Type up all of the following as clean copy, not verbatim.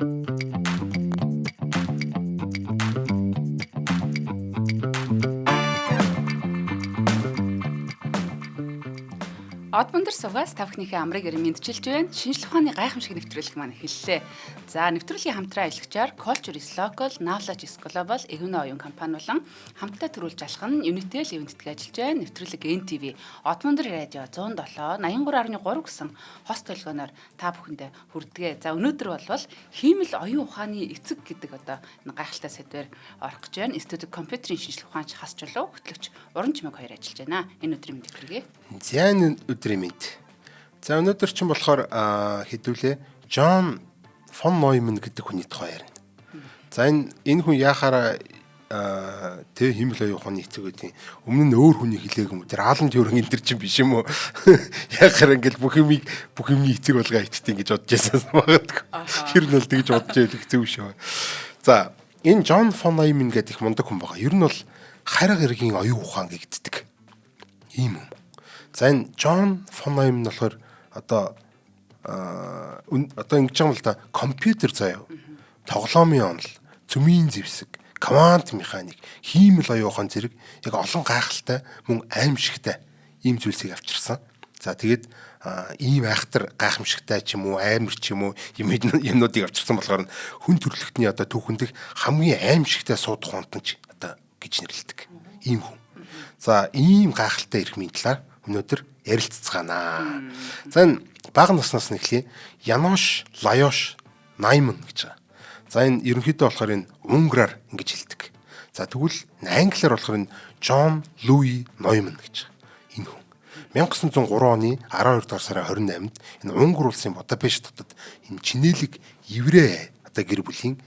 Од өндөр сувгаас та бүхнийхээ амрыг эрен мэдчилж байна. Шинжлэх ухааны гайхамшиг нэвтрүүлэг маань эхэллээ. За, нэвтрүүлгийн хамтран ажиллагчаар Culture is Local, Knowledge is Global, Эгвэн оюун компани болон хамтдаа төрүүлж алах нь Unitel event-д ажиллаж байна. Нэвтрүүлэг NTV, Од өндөр радио 107 83.3 гэсэн хост толгооноор та бүхэндээ хүрдэгэ. За, өнөөдөр бол хиймэл оюун ухааны эцэг гэдэг одоо энэ гайхалтай сэдвээр орох гэж байна. Студид компьютерийн шинжлэх ухаанч хас чулуу хөтлөгч Уран чимэг хоёр ажиллаж байна. Энэ өдрийн мэндийг хүргэе. За, энэ өдрийн мэнд. За, өнөөдөр чинь болохоор хэдүүлээ Джон фон Нойман гэдэг хүний тухай ярина. За, энэ хүн яхаараа тэ хиймэл оюун ухааны эцэг гэдэг өмнө нь өөр хүний хэлээг юм. Тэр Алан Тьюринг энэ төр чинь биш юм уу? Яхаараа ингээл бүх юмыг бүх юмны эцэг болгоо хийчихдээ ингэж бодож байсан магадгүй. Тэр нь бол тэгж бодож байл хэцүү шүү. За, энэ Джон фон Нойман гэдэг их мундаг хүн байгаа. Ер нь бол харга эргийн оюун ухаан гэгддэг. Ийм юм. За, энэ Джон фон Нойман болохоор одоо одоо ингэж юм л да, компьютер заяа. Тоглоомын онол, цөмийн зэвсэг, квант механик, хиймэл оюун ухаан зэрэг яг олон гайхалтай мөн аимшигтай ийм зүйлсийг авчирсан. За, тэгээд ийм айхтар гайхамшигтай ч юм уу, аймар ч юм уу юмнуудыг авчирсан болохоор хүн төрөлхтний одоо түүхэндх хамгийн аимшигтай суудах хонтон ч одоо гэж нэрлэдэг. Ийм хүн. За, ийм гайхалтай эрхмийн талаар өнөөдөр ярилцгаанаа. За, энэ бага наснаас нь эхлэе. Янош Лайош Найман гэж байгаа. За, энэ ерөнхийдөө болохоор энэ унграар ингэж хэлдэг. За, тэгвэл англиар болохоор энэ Джон Луи Нойман гэж байгаа. Энэ хүн 1903 оны 12 дугаар сарын 28-нд энэ Унгар улсын Будапешт хотод энэ чинэлэг еврей одоо гэр бүлийн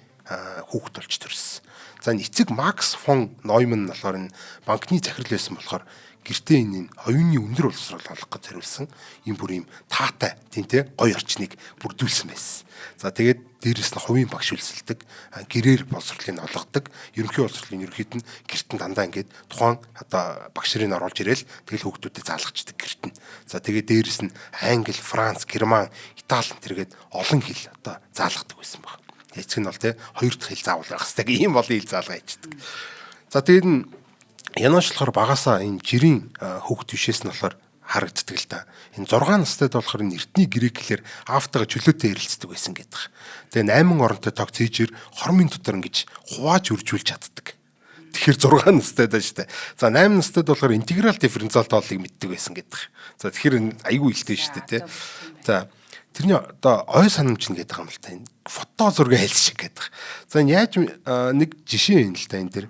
хүүхэд болж төрсөн. За, энэ эцэг Макс фон Нойман нь болохоор энэ банкны захирал байсан болохоор гэртээ энэ оюуны өндөр боловсрол олгох гэж зориулсан ийм бүр ийм таатай тийм те гоё орчныг бүрдүүлсэн байсан. За, тэгээд дээрэс нь хувийн багш үлсэлдэг, гэрээр боловсролыг олгодог, ерөнхий боловсролын ерөнхийд нь гэрт нь дандаа ингээд тухайн одоо багш нарыг оруулж ирээл тэгэл хүүхдүүдэд заалгачдаг гэрт нь. За, тэгээд дээрэс нь Англи, Франц, Герман, Итали тэргээд олон хэл одоо заалгадаг байсан баг. Эцэг нь бол те хоёр дахь хэл заавал байх хэрэгтэй ийм олон хэл заалгаа хийждэг. За, тэгээд нь Янош болохоор багасаа энэ жирийн хүүхэд бишээс нь болохоор харагддаг л да. Энэ 6 настайд болохоор энэ эртний греклэр аавтайгаа чөлөөтэй ярилцдаг байсан гэдэг. Тэгээ 8 оронтой тог цээжээр хормын дотор ингэж хувааж үржүүлж чаддаг. Тэгэхээр 6 настай даа штэ. За, 8 настайд болохоор интеграл дифференциал тоолыг мэддэг байсан гэдэг. За, тэгэхээр айгүй илтэй штэ тий. За, тэрний одоо ой санамж нь гэдэг юм л та, энэ фото зураг айлс шиг гэдэг. За, энэ яаж нэг жишээ юм л та энэ дэр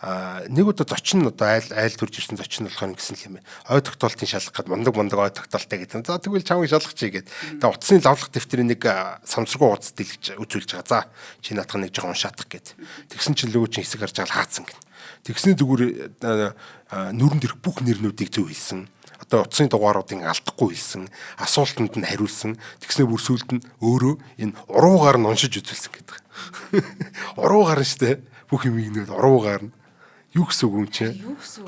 нэг удаа зочин одоо айл төрж ирсэн зочин болохоор ингэсэн л юм байна. Ой тогтоолтын шалгах гээд мундаг ой тогтоолтой гэдэг. За, тэгвэл чамайг шалгах чи гээд. Тэгээ утасны лавлах дэвтрийн нэг самсргүй хуудас дэлгэж үзүүлж байгаа. За, чи наадах нэг жоохон уншаадах гээд. Тэгсэн чинь лөө чинь хэсэг харж байгаа л хаацсан гин. Тэгсний зүгээр нүрэнд ирэх бүх нэрнүүдийг зөв хэлсэн. Одоо утасны дугааруудыг алдахгүй хэлсэн, асуултанд нь хариулсан. Тэгснээ бүр сүлд нь өөрөө энэ уруугаар нь уншиж үзүүлсэн гэдэг. Уруугаар нь штэ. Бүх юм нэг уруугаар нь юу гэсэн үг юм чи?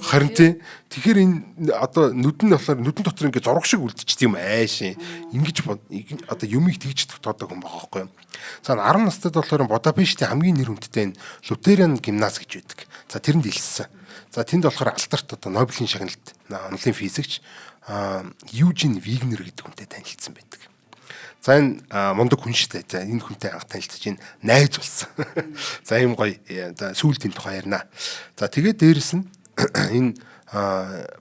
Харин тий. Тэгэхээр энэ одоо нүдэн нь болохоор нүдэн дотор ингээд зураг шиг үлдчихдэг юм аашин. Ингэж одоо юмыг тэгж тогтоодог юм байгаа байхгүй юу? За, 10 настайд болохоор Будапештийн хамгийн нэр хүндтэй энэ Лютеран гимназ гэж байдаг. За, тэрэнд илссэн. За, тэнд болохоор алтарт одоо Нобелийн шагналт онолын физикч Южин Вигнер гэдэг хүнтэй танилцсан байдаг. За, энэ мундаг хүн шүү дээ. За, энэ хүнтэй анх танилцаж энэ найз болсон. За, ийм гоё. За, сүүлд энэ тухай ярина. За, тэгээд дээрэс нь энэ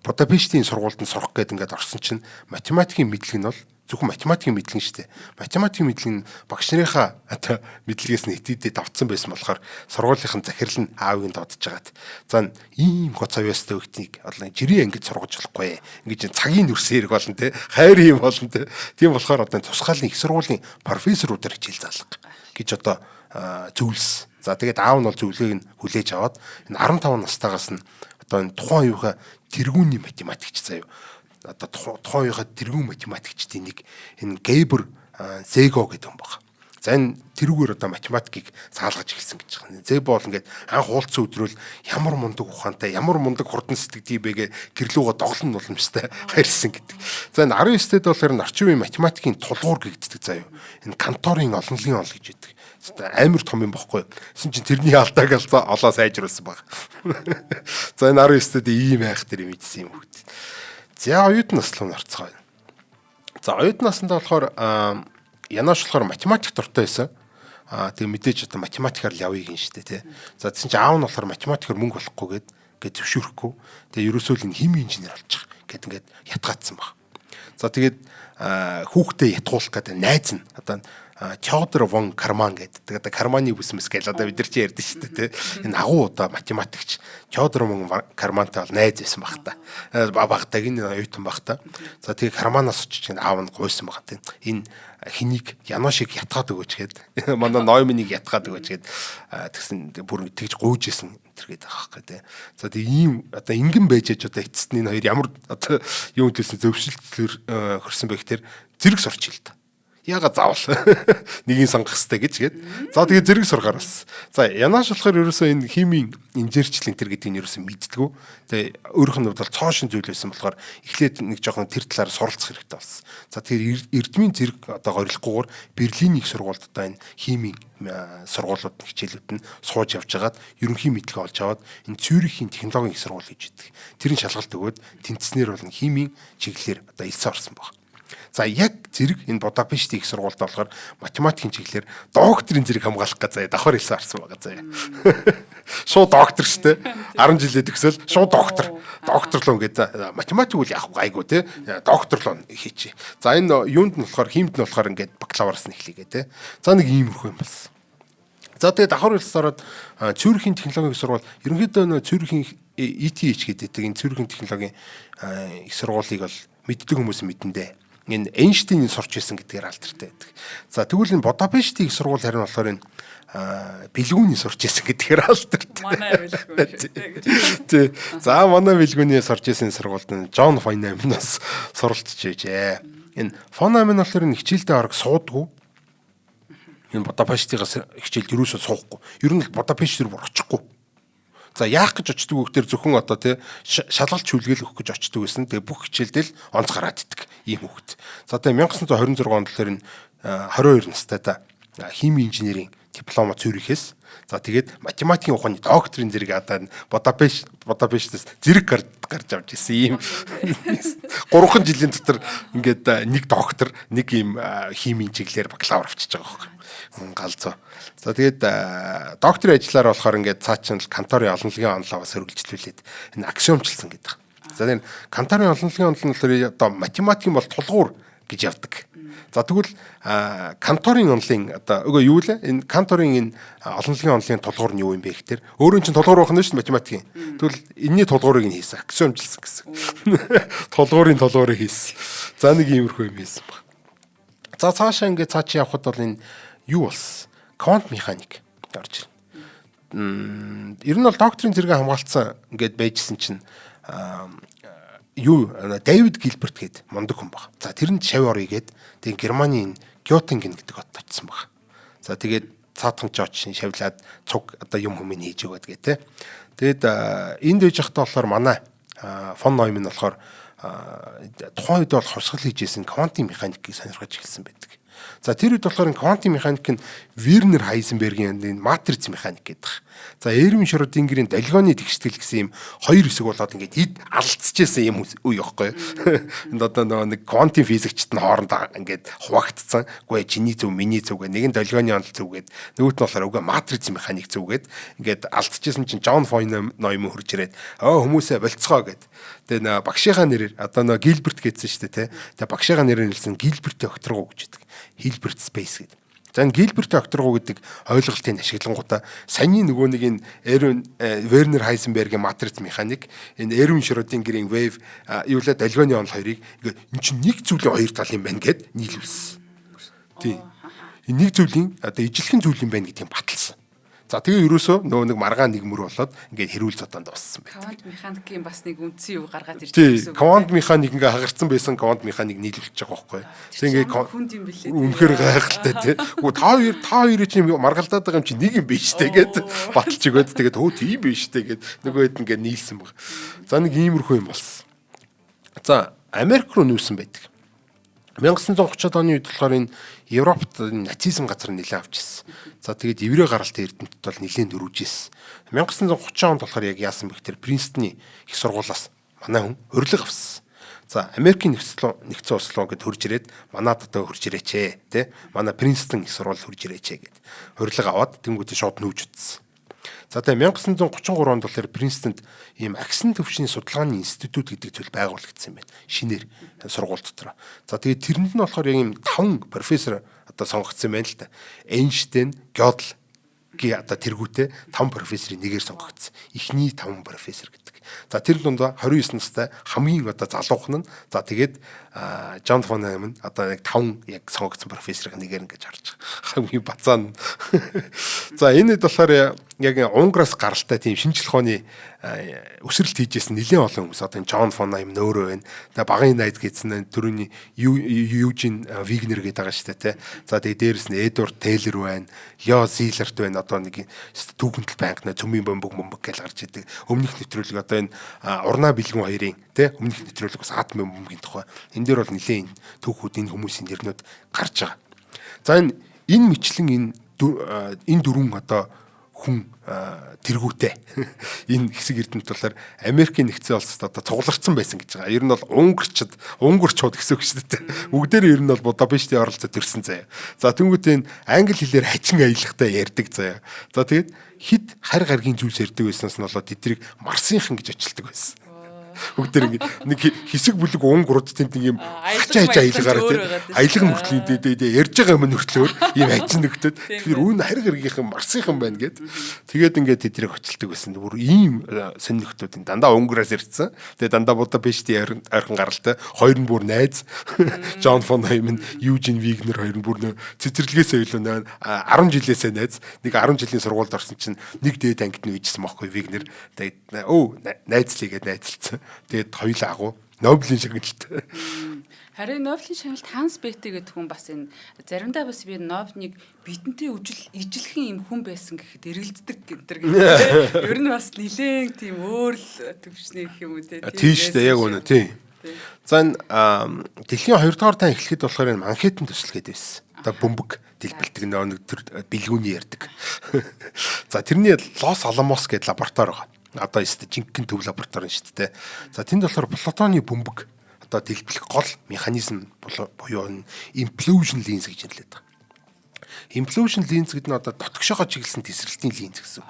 Будапештийн сургуульд нь сурах гээд ингээд орсон чинь математикийн мэдлэг нь бол зөвхөн математикийн мэдлэг шүү дээ. Математикийн мэдлэг нь багш нарынхаа одоо мэдлэгээс нь итэдээ давтсан байсан болохоор сургуулийнхан захирал нь аавыг нь додож жагаад. За, ийм гоц авьяастай хүүхдийг одоо жирийн ангид сургаж болохгүй. Ингэж цагийн нүрсэн хэрэг болно те. Хайр юм болно те. Тийм болохоор одоо тусгаалны их сургуулийн профессорудаар хичээл заалга гэж одоо зөвлөсөн. За, тэгээд аав нь бол зөвлөгөөг нь хүлээж аваад энэ 15 настайгаас нь одоо энэ тухайн үеийнхээ тэргүүний математикч заяа одоо тухайн үеийнхээ тэргүүн математикчдын нэг энэ Гейбер Зего гэдэг хүн баг. За энэ тэрүүгээр одоо математикийг саалгаж эхэлсэн гэж байна. Зебо бол ингээд анх уулзсан өдрөөл ямар мундаг ухаантай, ямар мундаг хурдан сэтгэдэг бэ гэ гэрлүүгөө доглон нулимстай хайрсан гэдэг. За энэ 19-д болохоор орчин үеийн математикийн тулгуур гэгддэг заяа. Энэ Канторын олонлогийн ол гэж байдаг. Амар том юм бохгүй. Тэсэн чинь тэрний алдааг олоо сайжруулсан баг. За энэ 19-д ийм айх тэр юм ийдсэн юм хүүд. За оюутан нас руу орцгоё. За оюутан насндаа болохоор Янош болохоор математик дуртай байсан. Тэгээ мэдээж одоо математикаар л явъя гин штэ тий. За тэгсэн чинь аав нь болохоор математикаар мөнгө олохгүй гээд зөвшөөрөхгүй. Тэгээ ерөөсөө л энэ химийн инженер болчих гэд ингээд ятгаацсан баг. За тэгээд хүүхдээ ятгуулах гэдэг найз нь одоо Теодор вон Карман гэдэг. Одоо Карманы бүсмэс гэж одоо бид нар чи ярьдэн шүү дээ, тий. Энэ агуу одоо математикч Теодор вон Кармантай бол найз байсан баг та. Багтаг энэ оюутан баг та. За тэгээ Карманаас очиж аав нь гуйсан баг тий. Энэ хэнийг Яношиг ятгаад өгөөч гээд манай Ноймныг ятгаад өгөөч гээд тэгсэн бүр тэгж гуйж исэн тэр гээд байгаа байхгүй тий. За тэгээ ийм одоо ингэн байж аж одоо эцэст нь энэ хоёр ямар одоо юу төлсөн зөвшөлтөлөр хөрсөн бэ гэхээр зэрэг сурч ил та. Яга заавал нэгийг сонгох хэрэгтэй гэж гээд. За тэгээ зэрэг сургаар болсон. За Янаш болохоор ерөөсөө энэ химийн инженерчлэн тэр гэдгийг ерөөсөө мэддэггүй. Тэгээ өөрийнх нь хувьд бол цоошин зүйл байсан болохоор эхлээд нэг жоохон тэр талаар суралцах хэрэгтэй болсон. За тэгэхээр эрдмийн зэрэг одоо горилохгүйгээр Берлиний их сургуульд одоо энэ химийн сургуулиуд хичээлүүд нь сууж явж хагаад ерөнхий мэдлэг олж аваад энэ Цюрихийн технологийн их сургууль гэж байдаг. Тэр нь шалгалт өгөөд тэнцснээр бол химийн чиглэлээр одоо элсэн орсон баг. За яг зэрэг энэ Будапештийн их сургуульд болохоор математикийн чиглэлээр докторийн зэрэг хамгаалах гэж заяа давхар элсэн орсон байгаа заяа. Шууд доктор штэ. 10 жилээ төгсөөл шууд доктор. Доктор луу ингээд математик үл яах гайгүй те. Доктор луу хийчи. За энэ юунд нь болохоор химд нь болохоор ингээд бакалавраас нь эхлэгээ те. За нэг иймэрхүү юм болсон. За тэгээ давхар элсэн ороод Цюрихийн технологийн их сургууль ерөнхийдөө нөө Цюрихийн ETH гэдэг энэ Цюрихийн технологийн их сургуулийг бол мэддэг хүмүүс мэдэндээ. Энэ Эйнштейний сурч исэн гэдгээр алдартай байдаг. За тэгвэл энэ Будапештийн их сургууль харин болохоор энэ бэлгүүний сурч исэн гэдгээр алдартай. Манай бэлгүүн шүү дээ. Тий. За манай бэлгүүний сурч исэн сургуульд нь Джон фон Нойман бас суралцж байжээ. Энэ фон Нойман болохоор энэ хичээлдээ орог суудгүй. Энэ Будапештигаас хичээлд юусоо суухгүй. Ер нь л Будапешт рүү очихгүй. За яах гэж очдөг вэ гэхээр зөвхөн одоо тий шалгалт шүлгээл өгөх гэж очдөг байсан. Тэгээ бүх хичээлдээ л онц гараад иддэг ийм хүүхэд. За тэгээ 1926 онд болохоор энэ 22 настай та химийн инженерийн диплома Цюрихээс за тэгээд математикийн ухааны докторийн зэрэг одоо Будапештээс зэрэг гарч авч ирсэн ийм 3 жилийн дотор ингээд нэг доктор нэг ийм химийн чиглэлээр бакалавр авчиж байгаа байхгүй. Галзуу. За тэгээд докторийн ажиллаар болохоор ингээд цаа чинь Канторын олонлогийн онолоо бас өргөлжлүүлээд энэ аксиомчлсан гэдэг. За энэ Канторын олонлогийн онол нь болохоор одоо математикийн бол тулгуур гэж явдаг. За тэгвэл Канторын онолын одоо үгүй юу лээ? Энэ Канторын энэ олонлогийн онолын тулгуур нь юу юм бэ гэхээр өөрийн чинь тулгуур байх нь шүү дээ математикийн. Тэгвэл энэний тулгуурыг нь хийсэн, аксиомчлсан гэсэн. Тулгуурын тулгуурыг хийсэн. За нэг иймэрхүү юм хийсэн баг. За цаашаа ингээд цаа чи явхад бол энэ юу болсон? Квант механик орж ирнэ. Ер нь бол докторийн зэрэг хамгаалцсан ингээд байжсэн чинь юу Дэвид Гилберт гээд мундаг хүн баг. За тэр нь шав орё гээд тэгээ Германы Гёттинген гэдэг хотод очсон баг. За тэгээд цаатхан ч очин шавлаад цуг одоо юм хүмүн хийж өгөөд гэ тэ. Тэгээд энд байж байхдаа болохоор манай фон Нойман болохоор тухайн үед бол хувьсгал хийж исэн квантын механикийг сонирхож эхэлсэн байдаг. За тэр үед болохоор квантын механик нь Вернер Хайзенбергийн энэ матриц механик гэдэг. За Эрвин Шрёдингерийн долгионы тэгштгэл гэсэн юм хоёр хэсэг болоод ингээд ид алдчихсан юм үе байхгүй юу. Энд одоо нөгөө нэг квантын физикчд нь хоорондоо ингээд хуваагдсан. Үгүй чиний зөв, миний зөв гэх нэг нь долгионы онол зөв гээд нөгөөт нь болохоор үгүй матриц механик зөв гээд ингээд алдчихсан чинь Джон фон Нойман хурж ирээд өө хүмүүсээ болцгоо гэд. Тэгээ нөө багшийнхаа нэрээр одоо нөө Гилберт гэдсэн шүү дээ, тэ. Тэгээ багшийнхаа нэрээр хэлсэн Гилбертийн окторгоо гэж байдаг. Hilbert space гэдэг. За энэ Гилбертийн окторгоо гэдэг ойлголтыг ашиглангуудаа саяны нөгөө нэг энэ Эрвин Вернер Хайзенбергийн матриц механик, энэ Эрвин Шрёдингерийн wave юу лээ долгионы онол хоёрыг ингээд эн чинь нэг зүйлийн хоёр тал юм байна гэд нийлүүлсэн. Тийм. Энэ нэг зүйлийн одоо ижилхэн зүйл юм байна гэдгийг баталсан. За тэгээ ерөөсөө нөгөө нэг маргаан нэг мөр болоод ингээд хэрүүл зодоон дууссан байна. Квант механикийн бас нэг үндсэн юу гаргаад ирж байгаа гэсэн үг. Квант механик ингээ хагарсан байсан квант механик нийлүүлж байгаа байхгүй. Тэгээ ингээд хүнд юм бэлээ. Үнэхээр гайхалтай тий. Үгүй та хоёрын чинь маргалдаад байгаа юм чи нэг юм биш тэ гээд баталж өгөөд тэгээд хөө тийм биш тэ гээд нөгөө хэд ингээд нийлсэн баг. За нэг иймэрхүү юм болсон. За Америк руу нүүсэн байдаг. 1930-ад оны үед болохоор энэ Европт нацизм газар нэлээд авч ирсэн. За тэгээд еврей гаралтай эрдэмтэд бол нэлээд дөрвж ирсэн. 1930 онд болохоор яг яасан бэ гэхээр Принстоны их сургуулиас манай хүн урилга авсан. За Америкийн нэгдсэн улс руу гэд хурж ирээд манад одоо хурж ирээч ээ тэ манай Принстон их сургууль хурж ирээч ээ гэд урилга аваад тэнгуүтээ шууд нүүж утсан. За тэгээ 1933 онд болохоор Принстонд ийм агсан төвшний судалгааны институт гэдэг зүйл байгуулагдсан юм байна. Шинээр сургууль дотор. За тэгээ тэрэнд нь болохоор яг ийм 5 профессор одоо сонгогдсон юм байна л та. Эйнштейн, Гёдл гээ одоо тэргүүтээ 5 профессорын нэгээр сонгогдсон. Эхний 5 профессор гэдэг. За тэр дунд 29 настай хамгийн одоо залуухан нь за тэгээд Джон фон Нойман одоо яг 5 яг сонгогдсон профессорын нэгээр ингэж харж байгаа. Хамгийн бацаан. За энэ хэд болохоор яг Унграас гаралтай тийм шинжлэх ухааны өсрэлт хийжсэн нэлээд олон хүмүүс одоо энэ Джон фон Нойман өөрөө байна. Тэгээ багын найз гэсэн түрүүний Южин Вигнер гэдэг байгаа шүү дээ, тэ. За тэгээ дээрэс нь Эдвард Тейлор байна, Лео Зиларт байна. Одоо нэг түүхэнтэл байнгын цөмийн бөмбөг гэж гарч идэг. Өмнөх нэвтрүүлэг одоо энэ урнаа бэлгүн хоёрын тэ өмнөх нэвтрүүлэг бас атомын бөмбөгийн тухай. Энэ дээр бол нэлээд түүхүүд энэ хүмүүсийн нэрнүүд гарч байгаа. За энэ мэтлэн энэ дөрвөн одоо хүн тэргүүтэй энэ хэсэг эрдэмт болохоор Америкийн нэгдсэн улсад одоо цугларсан байсан гэж байгаа. Ер нь бол унгарчууд гэсэн үг шүү дээ. Бүгдээр ер нь бол Будапештийн оролцоо төрсэн заяа. За тэнгуүт энэ англи хэлээр хачин аялахтай ярьдаг заяа. За тэгээд хит харь гаргийн зүйлс ярьдаг байснаас нь болоод тэднийг Марсынхан гэж очилдог байсан. Бүгдээр ингэ нэг хэсэг бүлэг унгурууд тэнд нэг юм хачаа хачаа аялгаар тий. Аялга мөртлөө дээ ярьж байгаа юм нөртлөөр ийм хачин нөхдөд. Тэгэхээр үүн харь гаргийнхан Марсынхан байна гэд. Тэгээд ингээд тэднийг очилдог байсан. Бүр ийм сонь нөхдүүд дандаа Унграас ирсэн. Тэгээд дандаа Будапештийн ойрхон гаралтай хоёр нь бүр найз. Джон фон Нойман, Южин Вигнер хоёр нь бүр нөө цэцэрлэгээсээ илүү 10 жилээсээ найз. Нэг 10 жилийн сургуульд орсон чинь нэг дээд ангид нь үйжсэн мохгүй Вигнер. Тэгээд өө найзлээ гэд найзалцсан. Тэгээд хоёулаа агуу Нобелийн шагналт. Харин Нобелийн шагналт Ханс Бете гэдэг хүн бас энэ заримдаа бас би Нобелийг бидэнтэй ижилхэн юм хүн байсан гэхэд эргэлддэг гэнтэр гэдэг. Ер нь бас нилээн тийм өөр л төвшний гэх юм уу те. Тийм шүү дээ, яг үнэ тийм. За энэ дэлхийн 2 дугаар тань эхлэхэд болохоор энэ Манхэттен төсөл гэдэг байсан. Одоо бөмбөг дэлбэлдэг нэг төр бэлгүүний ярьдаг. За тэрний Лос Аламос гэдэг лаборатори байгаа. Одоо өстө жинхэнэ төв лаборатори шүү дээ. За тэнд болохоор плутоны бөмбөг одоо дэлбэлэх гол механизм буюу implosion lens гэж нэрлэдэг байгаа. Implosion lens гэдэг нь одоо дотгошоогоо чиглэсэн тесрэлтийн линз гэсэн.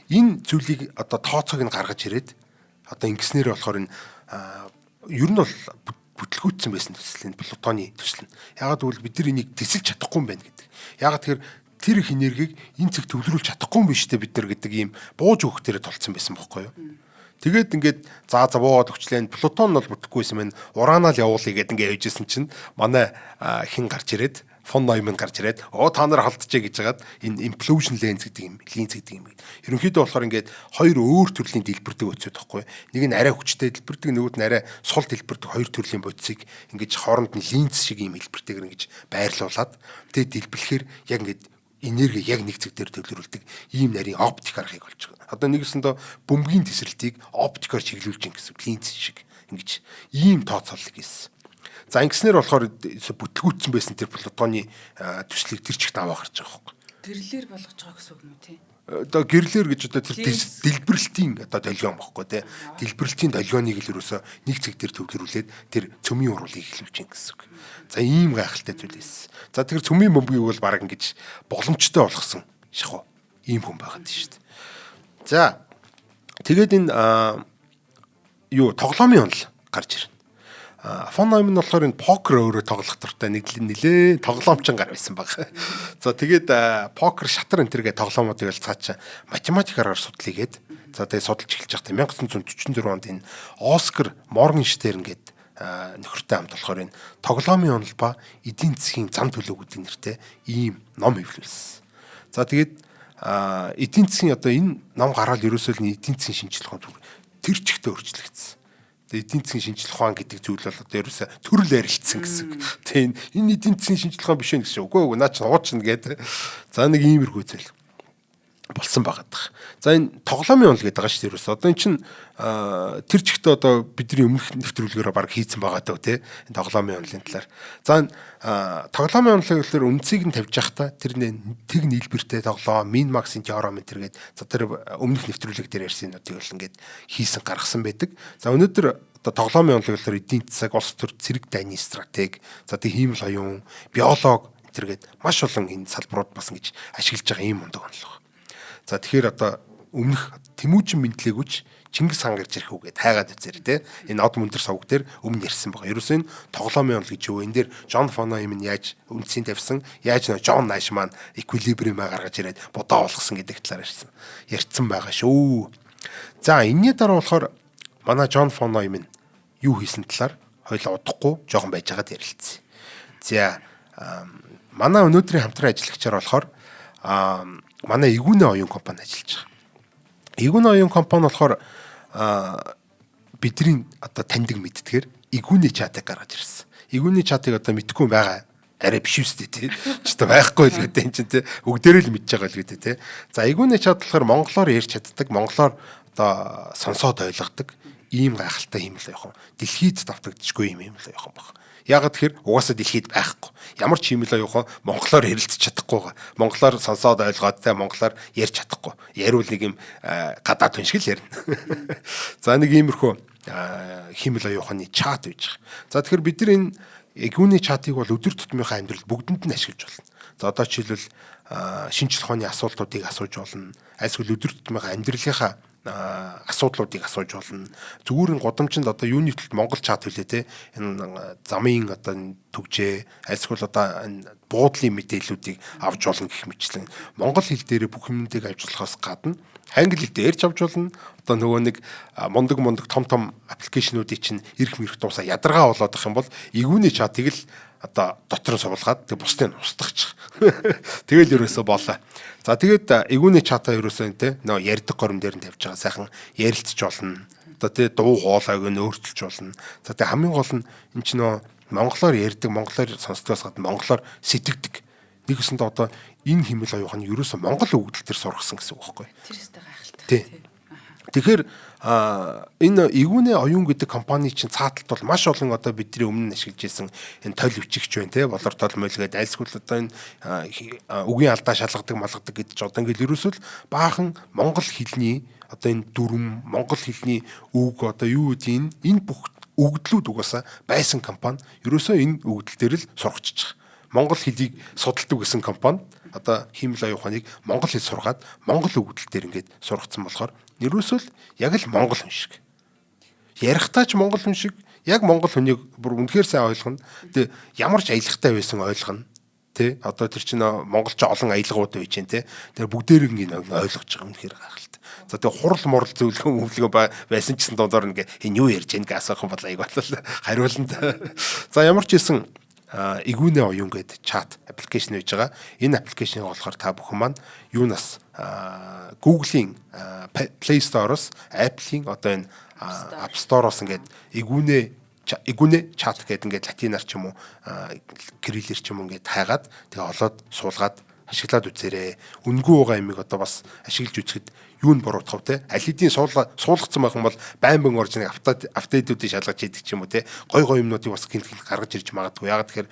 Энэ зүйлийг одоо тооцоог нь гаргаж ирээд одоо ингэснээр болохоор энэ ер нь бол бүтлгүүцсэн байсан төсөл энэ плутоны төсөл нь. Ягаад гэвэл бид нар энийг тесэлж чадахгүй юм байна гэдэг. Ягаад тэгэхээр тэр их энергийг энэ цэг төвлөрүүлж чадахгүй юм биш үү бид нар гэдэг ийм бууж өгөх дээрээ тулцсан байсан бохгүй юу. Тэгээд ингээд за буугаад өгчлээ. Плутон нь бол бүтэхгүйсэн байна. Уранаал явуулъя гэдэг ингээд явжсэн чинь манай хэн гарч ирээд фон Нойман гарч ирээд оо та нар холдчихэ гэж хагаад энэ implosion lens гэдэг юм линз гэдэг юм. Ерөнхийдөө болохоор ингээд хоёр өөр төрлийн дэлбэрдэг бодисууд байхгүй. Нэг нь арай хүчтэй дэлбэрдэг, нөгөөд нь арай сул дэлбэрдэг хоёр төрлийн бодисыг ингэж хооронд нь линз шиг юм хэлбэртэйгээр ингэж байрлуулад тэгээд дэлбэлэхээр яг ингээд энерги яг нэг цэг дээр төвлөрүүлдэг ийм нарийн оптик аргыг олж байгаа. Одоо нэгэсэндээ бөмбөгийн тесрэлтийг оптикоор чиглүүлж ин гэсэн линз шиг ингэж ийм тооцоолол хийсэн. За ингэснээр болохоор бүтлгүүцсэн байсан тэр плутоны төслийг тэр чигт аваа гарч байгаа байхгүй. Гэрлэр болгож байгаа гэсэн үг юм уу тий? Одоо гэрлэр гэж одоо тэр дэлбэрэлтийн одоо долгион бохгүй тий. Дэлбэрэлтийн долгионыг л ерөөсөө нэг цэг дээр төвлөрүүлээд тэр цөмийн уруулыг эхлүүлж гин гэсэн үг. За ийм гайхалтай зүйл байсан. За тэр цөмийн бөмбөгийг бол баг ингэж боломжтой болгосон шахуу ийм хүн байгаад шүү дээ. За тэгээд энэ юу тоглоомын онол гарч ирнэ. Фон Нойман болохоор энэ покер өөрөө тоглох дуртай нэг нилээ тоглоомчин гар байсан баг. За тэгээд покер шатар энэ төргээ тоглоомуудыг л цаачаа математикаар судлаа гээд за тэгээд судалж эхэлж байхдаа 1944 онд энэ Оскар Моргенштерн гээд нөхөртэй хамт болохоор энэ тоглоомын онол ба эдийн засгийн зам төлөв гэдэг нэртэй ийм ном хэвлүүлсэн. За тэгээд эдийн засгийн одоо энэ ном гараад ерөөсөө л эдийн засгийн шинжлэх ухаан тэр чигтээ өөрчлөгдсөн. Тэгээ эдийн засгийн шинжлэх ухаан гэдэг зүйл бол одоо ерөөсөө төрөл арилжсан гэсэн. Тэгээ энэ эдийн засгийн шинжлэх ухаан биш вэ гэсэн. Үгүй наа чи хуучин гэдэг. За нэг иймэрхүү зүйл болсон байгаад байгаа. За энэ тоглоомын онол гэдэг байгаа шүү дээ ерөөсөө. Одоо эн чин тэр чигтээ одоо бидний өмнөх нэвтрүүлгээрээ баг хийцэн байгаа даа тий. Энэ тоглоомын онолын талаар. За энэ тоглоомын онолыг болохоор үндсийг нь тавьж явахдаа тэр тэг нийлбэртэй тоглоом, min max-ын теорем энэ төр гээд за тэр өмнөх нэвтрүүлэг дээр ярьсан юмнуудыг бол ингээд хийсэн гаргасан байдаг. За өнөөдөр одоо тоглоомын онолыг болохоор эдийн засаг, улс төр, цэрэг дайны стратеги, за тэг хиймэл оюун, биолог энэ төр гээд маш олон энэ салбарууд бас ингэж ашиглаж байгаа ийм мундаг онол. За тэгэхээр одоо өмнөх Тэмүүжин мэндлээгүүч Чингис хаан гарч ирэх үгээд хайгаад үзээрэй те. Энэ од мөндөр сувг дээр өмнө ярьсан байгаа. Ерөөсөө энэ тоглоомын онол гэж юу вэ? Энэ дээр Джон фон Нойман яаж үндсийг тавьсан, яаж нөө Джон Наш маань equilibrium аа гаргаж ирээд будаа болгосон гэдэг талаар ярьсан. Ярьсан байгаа шүү. За энэний дараа болохоор манай Джон фон Нойман юу хийсэн талаар хоёул удахгүй жоохон байж байгаад ярилцсан. За манай өнөөдрийн хамтран ажиллагчаар болохоор манай Эгүүнэ оюун компани ажиллаж байгаа. Эгүүнэ оюун компани болохоор бидний одоо таньдаг мэддгээр Эгүүнэ чатыг гаргаж ирсэн. Эгүүнэ чатыг одоо мэдхгүй байгаа арай биш үстэй тий. Ч одоо байхгүй л гэдэг юм чинь тий. Бүгдээрээ л мэдж байгаа л гэдэг тий. За Эгүүнэ чат болохоор монголоор ярьж чаддаг, монголоор одоо сонсоод ойлгодог ийм гайхалтай юм л явах. Дэлхийд давтагдчихгүй юм л явах баг. Яагаад тэгэхээр угаасаа дэлхийд байхгүй. Ямар ч юм л оюухан монголоор ярилцж чадахгүй байгаа. Монголоор сонсоод ойлгоод те монголоор ярьж чадахгүй. Яриул нэг юм гадаад хүн шиг л ярина. За нэг иймэрхүү хиймэл оюуханы чат байж байгаа. За тэгэхээр бид нар энэ эгүүний чатыг бол өдөр тутмынхаа амьдрал бүгдэнд нь ашиглаж болно. За одоо жишээлбэл шинжлэх ухааны асуултуудыг асууж болно. Альсгүй өдөр тутмынхаа амьдралынхаа асуудлуудыг асууж болно. Зүгээр нь гудамжинд одоо юуны төлд Монгол чат хүлээ те энэ замын одоо түгжээ альсгүй одоо энэ буудлын мэдээллүүдийг авч болно гэх мэтлэн монгол хэл дээр бүх юмнуудыг авч болохоос гадна англи хэл дээр ч авч болно. Одоо нөгөө нэг мундаг том том application уудыг чинь ирэх мэрэх дуусаа ядаргаа болоод ах юм бол эгүүний чатыг л одоо дотор нь суулгаад тэг бусдыг нь устгах. Тэгэл ерөөсөө болоо. За тэгээд эгүүний чатаа ерөөсөө те нөө ярьдаг горим дээр нь тавьж байгаа сайхан ярилцж болно. Одоо те дуу хоолойг нь өөрчилж болно. За тэг хамгийн гол нь эн чинь нөө монголоор ярьдаг, монголоор сонсдгоос гадна монголоор сэтгэдэг. Нэг гэсэндээ одоо энэ химэл оюухан нь ерөөсөө монгол өгөгдөл төр сургасан гэсэн үг байхгүй. Тэр өстэй гайхалтай. Тий. Тэгэхээр энэ Эгүүнэ оюун гэдэг компани чинь цааталт бол маш олон одоо бидний өмнө ашиглаж ирсэн энэ толь бичигч байна те болор тол мойл гээд альсгүй л одоо энэ үгийн алдаа шалгадаг малгадаг гэдэг чинь одоо ингээл ерөөсөө л баахан монгол хэлний одоо энэ дүрм монгол хэлний үг одоо юу гэдэг энэ бүх өгдлүүд угаасаа байсан компани ерөөсөө энэ өгдөл дээр л сургачиж байгаа. Монгол хэлийг судалдаг гэсэн компани одоо хиймэл оюун ухааныг монгол хэл сургаад монгол өгөгдөл дээр ингээд сургацсан болохоор ерөөсөө л яг л монгол хүн шиг. Ярихдаа ч монгол хүн шиг яг монгол хүнийг бүр үнэхээр сайн ойлгоно. Тэгээ ямар ч аялгатай байсан ойлгоно. Тэ одоо тэр чинь монголч олон аялгууд байж гэн тэ. Тэр бүгдээр ингээд ойлгож байгаа үнэхээр гайхалтай. За тэгээ хурал мурал зөвлөгөө өвлгөө байсан ч гэсэн дундаар ингээ энэ юу ярьж гэн гэж асуух юм бол айг болол хариулна. За ямар ч хэлсэн Эгүүнэ оюун гээд чат application байж байгаа. Энэ application ыг болохоор та бүхэн маань юунаас Google-ийн Play Store-оос Apple-ийн одоо энэ App Store-оос ингээд Эгүүнэ чат гэдэг ингээд латинаар ч юм уу кириллээр ч юм уу ингээд хайгаад тэгээ олоод суулгаад ашиглаад үзээрэй. Үнгүй байгаа юмыг одоо бас ашиглаж үзэхэд юу нь буруутгав те аль хэдийн суулгацсан байх юм бол байн байн орж нэг update үүдийг шалгаж хийдэг ч юм уу те гой гой юмнуудыг бас гинт гинт гаргаж ирж магадгүй. Яг тэгэхээр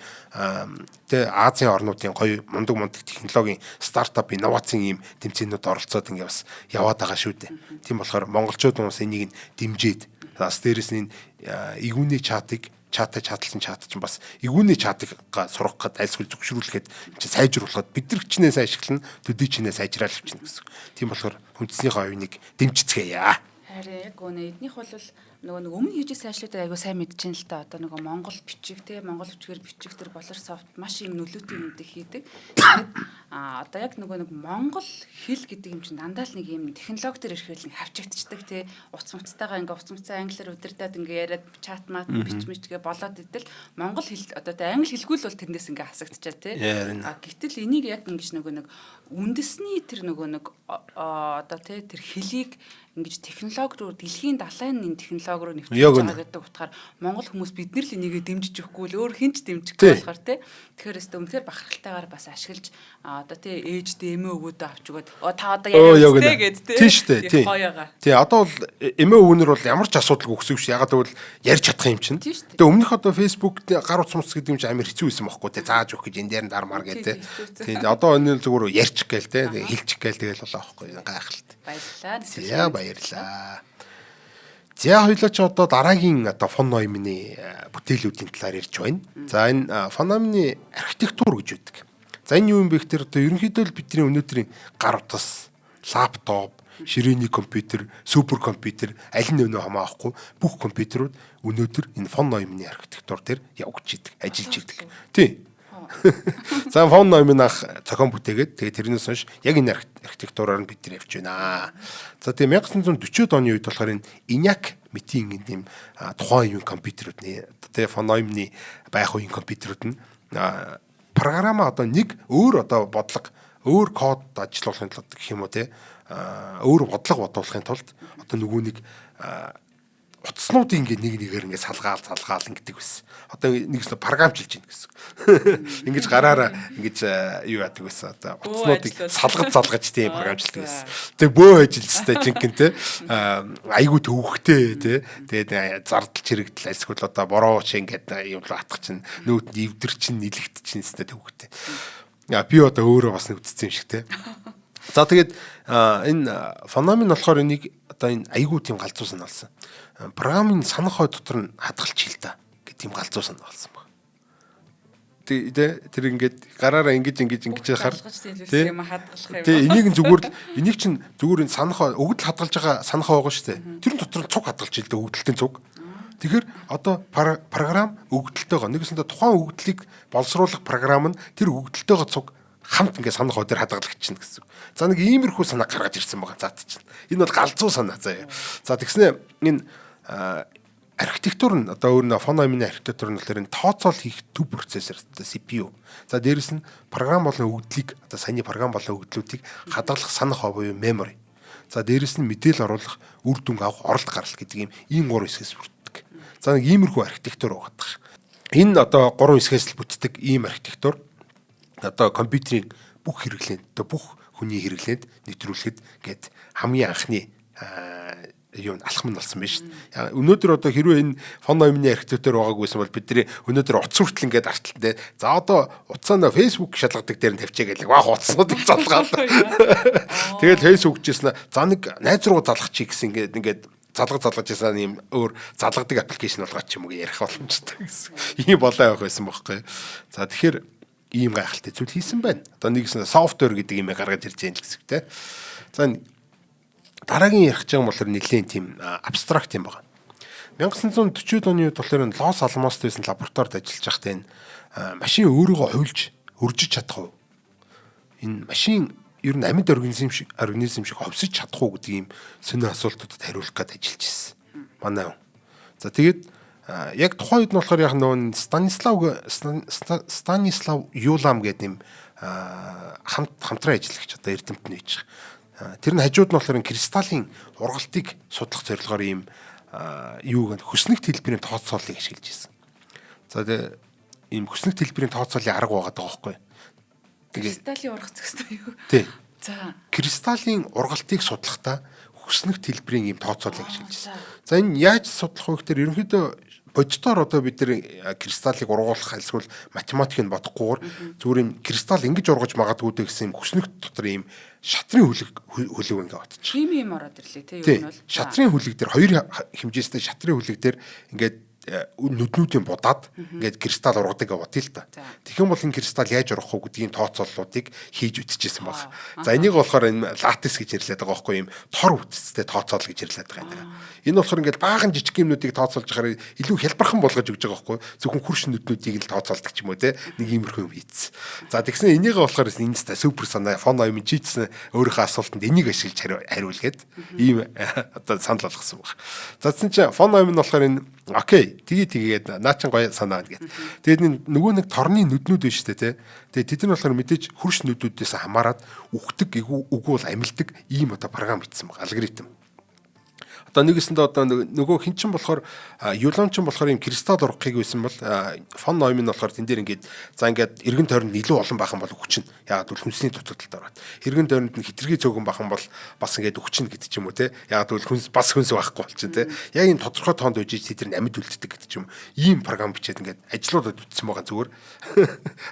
те Азийн орнуудын гой мундаг мундаг технологийн стартап инновацийн ийм тэмцээнүүд оролцоод ингээ бас яваад байгаа шүү дээ. Тийм болохоор монголчууд бас энийг нь дэмжиж бас дээрэс нь эгүүний чатыг чатай чаталсан чат чинь бас эгүүний чатыг сургах гээд альсгүй зөвшөөрүүлэхэд чинь сайжруулахад бид нар чинээ сайн ашиглана, төдий чинээ сайжраал авчина гэсэн. Тийм болохоор хүндснийхээ оюуныг дэмжицгээе. Харин яг үнэ эднийх бол Нөгөө нэг өмнө хийж исэн ажлуудыг айгүй сайн мэдэж байна л та. Одоо нөгөө Монгол бичиг те, Монгол бичгээр бичих тэр болор софт маш юм нөлөөтэй юмнуудыг хийдэг. Тэгээд одоо яг нөгөө нэг Монгол хэл гэдэг юм чинь дандаа л нэг юм технологи дээр ирэхээр л хавчигдчихдаг те. Утас муцтайгаа ингээ утас муцаа англиар удирдаад ингээ яриад чат мат бич мичгээ болоод идэл Монгол хэл одоо те англи хэлгүй л бол тэрнээс ингээ хасагдчихаа те. А гэтэл энийг яг ингэж нөгөө нэг үндэсний тэр нөгөө нэг одоо те тэр хэлийг ингэж технологи руу дэлхийн далайн энэ технологи руу нэвтрүүлж байгаа гэдэг утгаар Монгол хүмүүс бид нар л энийгээ дэмжиж өгөхгүй л өөр хэн ч дэмжихгүй болохоор те. Тэгэхээр өстө үнэхээр бахархалтайгаар бас ашиглаж одоо те ээж дэмээ өвөөдөө авч өгөөд та одоо яриа үстэй гэд те. Тийм шүү дээ. Тийм. Тий одоо бол эмээ өвөнөр бол ямар ч асуудалгүй өгсөн биш. Ягаад гэвэл ярьж чадах юм чинь. Тэгээ өмнөх одоо Facebook гар утас муц гэдэг юм чинь амар хэцүү байсан байхгүй те. Зааж өгөх гэж энэ дээр нь дармаар гэ те. Тийм одоо энэ зүгээр ярьчих гээл те. Хэлчих гээл тэгэл болоо байхгүй. Гайхалтай. Баярлалаа. За баярлалаа. За хоёлаа ч одоо дараагийн одоо фон Ноймны бүтээлүүдийн талаар ярьж байна. За энэ фон Ноймны архитектур гэж үүдэг. За энэ юу юм бэ гэхээр одоо ерөнхийдөө л бидний өнөөдрийн гар утас, лаптоп, ширээний компьютер, супер компьютер аль нь өнөө хамаахгүй бүх компьютерүүд өнөөдөр энэ фон Ноймны архитектур дээр явагдаж идэг, ажиллаж идэг. Тийм. За фон Нойман анх зохион бүтээгээд тэгээ тэрнээс хойш яг энэ архитектураар нь бид нар явж байна. За тэгээ 1940-од оны үед болохоор энэ ENIAC мэтийн энэ тийм тухайн үеийн компьютерүүд нэ тэгээ фон Ноймны байх үеийн компьютерүүд нь програм одоо нэг өөр одоо бодлого өөр код ажиллуулахын тулд гэх юм уу те өөр бодлого бодуулахын тулд одоо нөгөө нэг утаснуудыг ингээд нэг нэгээр ингээд салгаал салгаал ингэдэг байсан. Одоо нэг л програмчилж гин гэсэн. Ингэж гараараа ингэж юу яадаг байсан. Одоо утаснуудыг салгаж салгаж тийм програмчилдаг байсан. Тэг бөө ажилстай жинхэнэ те айгуу төвхтэй те. Тэгээд зардал чирэгдэл альсгүй л одоо бороо чи ингээд юм л атах чинь нүүд нь эвдэр чинь нилэгт чинь өстэй төвхтэй. Би одоо өөрөө бас нэг үтцсэн юм шиг те. За тэгээд энэ феномен болохоор энийг одоо энэ айгуу тийм галзуу санаа болсон. Програмын санах хой дотор нь хадгалж хил та гэх тийм галзуу санаа болсон баг. Тэ тэр ингээд гараараа ингэж ингэж ингэж яхаар тийм хадгалах юм. Тэ энийг нь зүгээр л энийг чинь зүгээр энэ санах хой өгдөл хадгалж байгаа санах хой байгаа шүү дээ. Тэр дотор нь цуг хадгалж хил дээ өгдөлтийн цуг. Тэгэхээр одоо програм өгдөлтөйгөө нэгэсэндээ тухайн өгдлийг боловсруулах програм нь тэр өгдөлтөйгөө цуг хамт ингээд санах хой дээр хадгалагдчихна гэсэн. За нэг иймэрхүү санаа гаргаж ирсэн байгаа цаат чинь. Энэ бол галзуу санаа заяа. За тэгснэ энэ архитектур нь одоо өөр нь фон Ноймны архитектур нь болохоор энэ тооцоол хийх төв процессор CPU. За дээрэс нь програм болон өгдлийг одоо саяны програм болон өгдлүүдийг хадгалах санах хой буюу memory. За дээрэс нь мэдээлэл оруулах үр дүнг авах оролт гаралт гэдэг юм ийм гурван хэсгээс бүрддэг. За нэг иймэрхүү архитектур байгаа. Энэ одоо гурван хэсгээс л бүтдэг ийм архитектур одоо компьютерийн бүх хэрэглээнд одоо бүх хүний хэрэглээнд нэвтрүүлэхэд гээд хамгийн анхны юу алхам нь болсон байна шүү дээ. Өнөөдөр одоо хэрвээ энэ фон Ноймны архитектур байгаагүйсэн бол бидний өнөөдөр утас хүртэл ингээд арталт те. За одоо утсаа нөө Facebook шалгадаг дээр нь тавьчаа гэлээ. Вах утаснуудыг залгаал. Тэгэл Facebook жисэн за нэг найз руу залгах чи гэсэн ингээд ингээд залгаж байсан юм өөр залгадаг аппликейшн болгооч юм уу ярих боломжтой гэсэн. Ийм болоо явах байсан бохоггүй. За тэгэхээр ийм гайхалтай зүйл хийсэн байна. Одоо нэгсэн софтвер гэдэг юм гаргаж ирж байгаа л гэсэн үг те. За дараагийн ярих гэж байгаа болохоор нэлээд тийм абстракт юм байна. 1940-од оны үед болохоор энэ Лос Аламост байсан лабораторид ажиллаж байхдаа энэ машин өөрийгөө хувилж өржиж чадах уу? Энэ машин ер нь амьд организм шиг ховсож чадах уу гэдэг ийм сонин асуултуудад хариулах гээд ажиллаж ирсэн. Манай хүн. За тэгээд яг тухайн үед нь болохоор яг нөгөө Станислав Юлам гэдэг юм хамтран ажиллагч одоо эрдэмтэн байж байгаа. Тэр нь хажууд нь болохоор кристаллын ургалтыг судлах зорилгоор ийм юуг нь хөснөгт хэлбэрийн тооцооллыг ашиглаж ирсэн. За тэгээ ийм хөснөгт хэлбэрийн тооцооллын арга байгаа даа байхгүй. Тэгээ кристаллын ургац гэсэн юу? Тий. За кристаллын ургалтыг судлахдаа хөснөгт хэлбэрийн ийм тооцооллыг ашиглаж ирсэн. За энэ яаж судлах вэ гэхээр ерөнхийдөө бодитоор одоо бид нэр кристаллыг ургуулах альсгүй математикийг бодохгүйгээр зүгээр юм кристалл ингэж ургаж магадгүй дээ гэсэн юм хөснөгт дотор ийм шатрын хөлөг ингээ батчих. Хими юм ороод ирлээ те юу нь бол шатрын хөлөг дээр хоёр хэмжээстэй шатрын хөлөг дээр ингээд Нүднүүдийн будаад ингээд кристалл ургадаг гэж бодъё л та. Тэгэх юм бол энэ кристалл яаж ургах вэ гэдгийн тооцооллуудыг хийж үтчихсэн баг. За, энийг болохоор энэ lattice гэж нэрлэдэг байгаа байхгүй, юм тор бүтцтэй тооцоол гэж нэрлэдэг байгаа юм. Энэ болохоор ингээд баахан жижиг юмнуудыг тооцоолж байхаар илүү хялбархан болгож өгч байгаа байхгүй. Зөвхөн хөрш нүднүүдийг л тооцоолдог ч юм уу, те, нэг иймэрхүү юм хийцсэн. За, тэгсэн энийг болохоор энэ супер санаа, фон Нойман чийдсэн өөрийнхөө асуултанд энийг ашиглаж хариулгээд ийм одоо санал болгосон баг. За, тэгсэн чинь фон Нойман болохоор энэ okay, тгий тгийгээд наа чин гоё санаа гээд. Тэгээд нөгөө нэг торны нүднүүд байна шүү дээ, тий. Тэгээд тэд нар болохоор мэдээж хөрш нүдүүдээс хамаарат үхдэг, үгүй бол амилдаг ийм одоо програм бичсэн баг, алгоритм. Одоо нэгэсэндээ одоо нөгөө хин чин болохоор Юлам чин болохоор ийм кристалл ургахыг байсан бол фон Нойман болохоор тэн дээр ингээд, за, ингээд эргэн тойронд илүү олон байх юм бол үхчин. Яагаад гэвэл хүнсний дутагдалд ороод. Эргэн тойронд нь хэтэрхий цөөхөн байх юм бол бас ингээд үхчин гэдэг ч юм уу, те. Яагаад гэвэл хүнс бас хүнс байхгүй болчин, те. Яг энэ тодорхой тоонд үжиж тэд нар амьд үлддэг гэдэг ч юм. Ийм програм бичээд ингээд ажлуудад үтсэн байгаа зүгээр.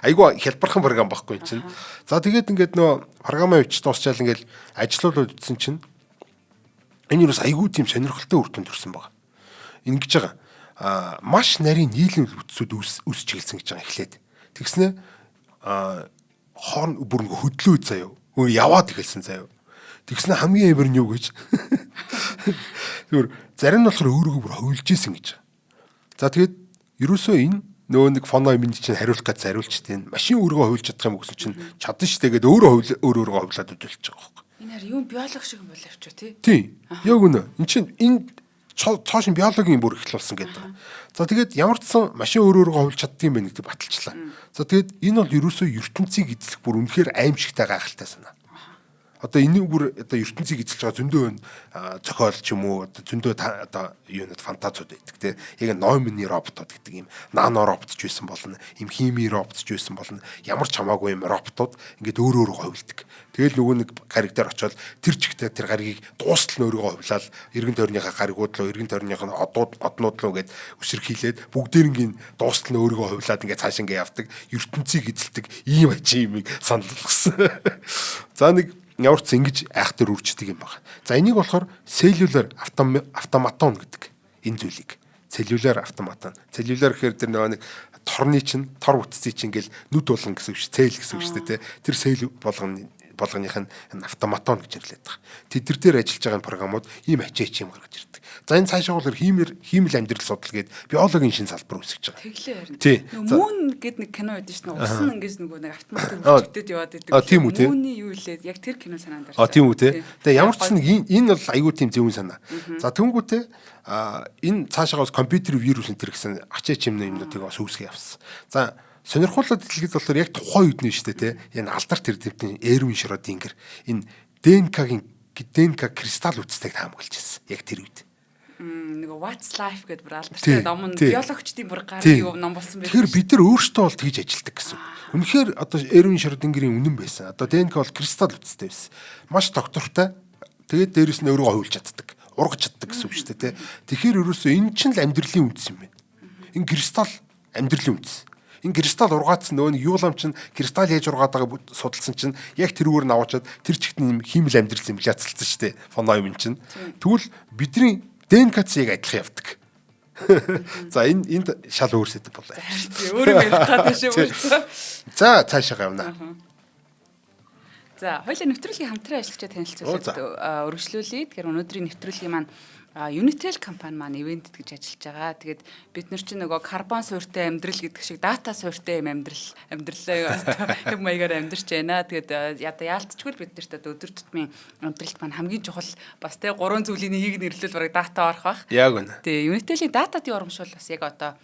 Айгүй хялбархан програм байхгүй юм чинь. За, тэгээд ингээд нөө програмаа бичиж дуусчаал ингээд ажлуудад үтсэн чинь энэ юус айгүй тийм сонирхолтой үр дүнд төрсэн байгаа. Ингэж байгаа. Маш нарийн нийлэн бүтцүүд үүсч эхэлсэн гэж байгаа эхлээд. Тэгснэ хоорн бүр ингээ хөдлөө заяа. Өө, яваад эхэлсэн заяа. Тэгснэ хамгийн амар нь юу гэж. Зүгээр зарим нь болохоор өөрийгөө бүр хувилж исэн гэж. За, тэгээд ерөөсөө энэ нөгөө нэг фон Нойман чинь хариулах гэж зариулчихдээ машин өөрийгөө хувилж чадах юм гэсэн чинь чадна штэ гэдээ өөрөө өөр өөрийгөө хувилаад үдэлж байгаа байхгүй. Энэ харин юм биологи шиг юм бол авчуу, тий. Тийм. Яг үнэ. Эн чинь энэ цоошин биологийн бүр эхэл болсон гэдэг. За, тэгээд ямар ч сан машин өөр өөрийгөө хувилж чаддсан юм байна гэдэг баталчлаа. За, тэгээд энэ бол ерөөсөө ертөнцийг эзлэх бүр үнэхээр аимшигтай гайхалтай санаа. Одоо энэ бүр одоо ертөнцийг эзэлж байгаа зөндөө зохиол ч юм уу, одоо зөндөө одоо юунод фантазиуд байдаг, те. Яг Нойманы роботууд гэдэг юм нано робот ч байсан болно, юм химийн робот ч байсан болно. Ямар ч хамаагүй юм роботууд ингээд өөр өөрийгөө хувилдаг. Тэгэл нөгөө нэг гариг дээр очиод тэр чигтээ тэр гаригийг дуустал нь өөрийгөө хувилаад эргэн тойрныхаа гаригууд руу, эргэн тойрныхаа одууд однууд руу гээд өсөрхийлээд бүгдээрнгийн дуустал нь өөрийгөө хувилаад ингээд цааш ингээд явдаг, ертөнцийг эзэлдэг ийм ажин юмыг санал болгосон. За, нэг ямар ч ингэж айхтар үрждэг юм байна. За, энийг болохоор cellular automaton гэдэг энэ зүйлийг. Cellular automaton. Cellular гэхээр тэр нөгөө нэг торны чинь, тор бүтцийн чинь ингээл нүд болгон гэсэн үг шүү. Cell гэсэн үг шүү дээ. Тэр cell болгоных нь automaton гэж нэрлэдэг байгаа. Тэд нар дээр ажиллаж байгаа програмууд ийм ачаач юм гаргаж ирдэг. За, энэ цаашаа болохоор хиймэл амьдрал судал гээд биологийн шин салбар үүсгэж байгаа. Тэглээ харин. Moon гээд нэг кино байдаг шүү дээ. Ус нь ингэж нөгөө нэг автоматар хөгжигдөд яваад идэг. Тийм үү, тийм. Moon-ы юу илээ, яг тэр кино санаанд орсон. А, тийм үү, те. Тэгээ ямар ч нэг энэ бол айгүй тийм зөвүүн санаа. За, тэнгүүтээ энэ цаашаа бас компьютер вирус энэ төр гэсэн ачаач юм юмнуудыг бас үүсгэж явсан. За, сонирхолтой дэлгэд болохоор яг тухайн үед нь шүү дээ, те. Энэ алдарт эрдэмтэн Эрвин Шрёдингер энэ ДНК-гийн ДНК кристалл үтстэйг таамаглаж ирсэн. Яг тэр үед. Нөгөө What's Life гэдэг бүр алдартай ном нь биологчдын бүр гар юу ном болсон байх. Тэгэхээр бид нар өөрсдөө бол тэгж ажилтдаг гэсэн. Үнэхээр одоо Эрвин Шрёдингерийн үнэн байсан. Одоо ДНК бол кристалл үтстэй байсан. Маш тогтвортой. Тэгээд дээрэс нь өөрийгөө хувилж чаддаг, ургаж чаддаг гэсэн үг шүү дээ, тэ. Тэгэхээр ерөөсөө энэ чинь л амьдралын үндэс юм байна. Энэ кристалл амьдралын үндэс. Энэ кристалл ургаадсан нөгөө нэг юулам чинь кристалл яаж ургаад байгааг судалсан чинь яг тэрүүгээр наваачаад тэр чигт юм хиймэл амьдрал симуляцлсан шүү дээ. Фон Нойман чинь. Тэгвэл бидний ДНК-ц яг адилхан явдаг. За, энэ энд шал өөр сэдэв болоо. Өөр юм ярих гэдэг шүү. За, цаашаа явна. За, хоёлаа нэвтрүүлгийн хамтран ажиллагчид танилцуулаад өргөжлүүлье. Тэгэхээр өнөөдрийн нэвтрүүлгийн маань Unitel компани маань ивент гэж ажиллаж байгаа. Тэгээд бид нар чинь нөгөө карбон суурьтай амьдрал гэдэг шиг дата суурьтай юм амьдралаа юм маягаар амьдарч байна. Тэгээд ядаа яалтчгүй бид нарт одоо өдөр тутмын амьдралд маань хамгийн чухал бас те гурван зүйлийн нэгийг нэрлвэл бараг дата орох бах. Яг үнэ. Тэгээ Unitel-ийн дататын урамшуул бас яг одоо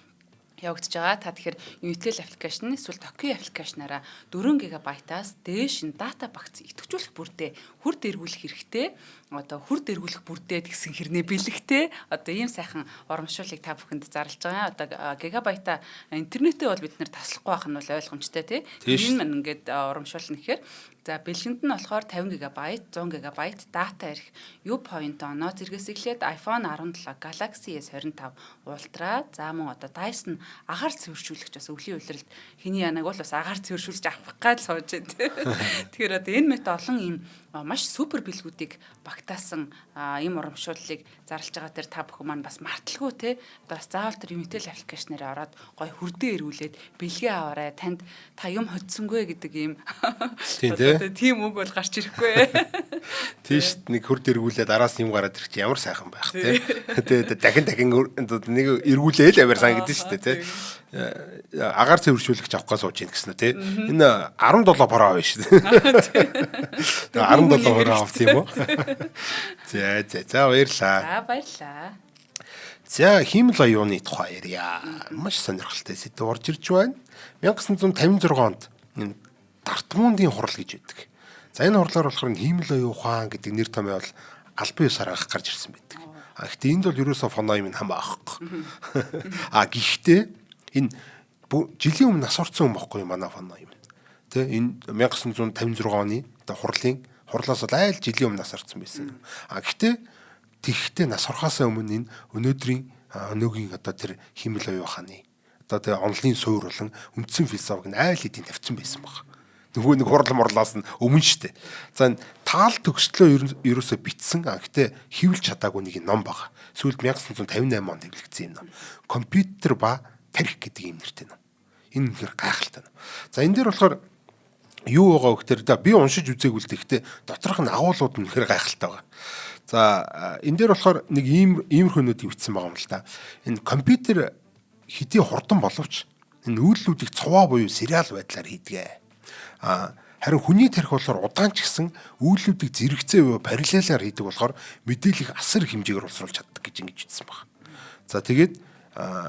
явагдаж байгаа. Та тэгэхээр Unitel application эсвэл Toki application-аараа 4 ГБ-аас дээш нь дата багц идэвхжүүлэх бүрдээ хүр дэргүүлэх хэрэгтэй. Одоо хүр дэргүүлэх бүрдээ гэсэн хэрнээ бэлэгтэй одоо ийм сайхан урамшууллыг та бүхэнд зарлж байгаа. Одоо гигабайта интернетээ бол бид нэр таслахгүй байх нь бол ойлгомжтой, тий. Энэ маань ингээд урамшуулна гэхээр, за, бэлгэнд нь болохоор 50 ГБ, 100 ГБ дата эрх U-point оноо зэргээс эхлээд iPhone 17, Galaxy S25 Ultra, за, мөн одоо Dyson агаар цэвэршүүлэгч, бас өвлийн улиралд хэний янаг бол бас агаар цэвэршүүлж авах гал сууж байна. Тэгэхээр одоо энэ мэт олон ийм Маш супер бэлгүүдийг багтаасан ийм урамшууллыг зарлж байгаа тэр та бүхэн маань бас марталгүй те одоо бас заавал тэр Unitel application ээр ороод гой хүрдээ эргүүлээд бэлгээ аваарай. Танд та юм хоцсонгүй гэдэг ийм тийм үг бол гарч ирэхгүй. Тийм шүү дээ. Нэг хүрд эргүүлээд араас юм гараад ирэх чи ямар сайхан байх те. Тэгээ дахин дахин нэг эргүүлээл аваар сан гэдэг шүү дээ те. Агаар цэвэршүүлэгч авах гэж сууж ийн гэсэн үү те. Энэ 17 Pro авна шүү дээ. Тэгээ 17 Pro авт юм уу? За за за, баярлаа. За, баярлаа. За, хиймэл оюуны тухай ярья. Маш сонирхолтой сэдэв орж ирж байна. 1956 онд энэ Дартмундын хурал гэж байдаг. За, энэ хурлаар болохоор хиймэл оюун ухаан гэдэг нэр томьёо бол албан ёсоор анх гарч ирсэн байдаг. А гэхдээ энд бол ерөөсөө фон Нойман хам аахгүй. А гэхдээ энэ жилийн өмнө нас орсон хүн бохгүй манай фон Нойман. Тэ, энэ 1956 оны одоо хурлын хурлаас бол айл жилийн өмнө нас орсон байсан. А гэхдээ тэгэхдээ нас орохоос өмнө энэ өнөөдрийн өнөөгийн одоо тэр хиймэл оюун ухааны одоо тэр онолын суур болон үндсэн философиг нь айл хэдийн тавьсан байсан баг. Нөгөө нэг хурал морлоос нь өмнө штэ. За, таал төгслөө ерөөсө битсэн. А гэхдээ хэвлэж чадаагүй нэг ном байгаа. Сүүлд 1958 онд хэвлэгдсэн юм ном. Компьютер ба тархи гэдэг юм нэртэй ном. Энэ үнэхээр гайхалтай ном. За, энэ дээр болохоор юу байгаа вэ гэхээр би уншиж үзээгүй л дээ. Гэхдээ доторх нь агуулгууд нь үнэхээр гайхалтай байгаа. За, энэ дээр болохоор нэг ийм иймэрхүү нүдийг бичсэн байгаа юм л та. Энэ компьютер хэдий хурдан боловч энэ үйлдэлүүдийг цуваа буюу serial байдлаар хийдэг. А харин хүний тархи болохоор удаан ч гэсэн үйлдэлүүдийг зэрэгцээ буюу параллелаар хийдэг болохоор мэдээллийг асар их хэмжээгээр боловсруулж чаддаг гэж ингэж бичсэн байна. За, тэгээд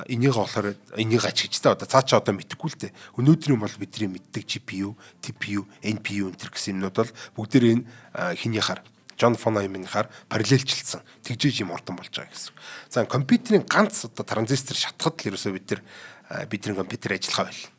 энийг болохоор энийг ач гэж та одоо цаачаа одоо мэдэхгүй л дээ. Өнөөдрийн бол бидний мэддэг GPU, TPU, NPU энэ гэсэн юмнууд бол бүгдээр энэ хинийхаар Джон фон Нойманхаар параллелчилсан. Тэгжээж юм хурдан болж байгаа гэсэн. За, компьютерийн ганц одоо транзистор шатахад л ерөөсөө бид нар бидний компьютер ажиллахаа байл.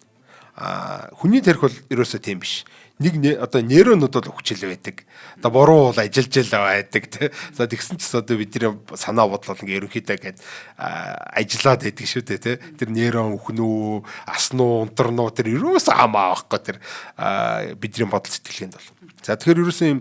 А хүний тархи бол ерөөсөө тийм биш. Нэг одоо нейронууд бол хүчил байдаг. Одоо буруу бол ажиллаж л байдаг тий. За, тэгсэн ч одоо бидний санаа бодол ингээ ерөнхийдөө гээд ажиллаад байдаг шүү дээ тий. Тэр нейрон үхэн үү, асн уу, унтарн уу, тэр ерөөсөө хамаа байхгүй тэр бидний бодол сэтгэлгээнд бол. За, тэгэхээр ерөөсөө юм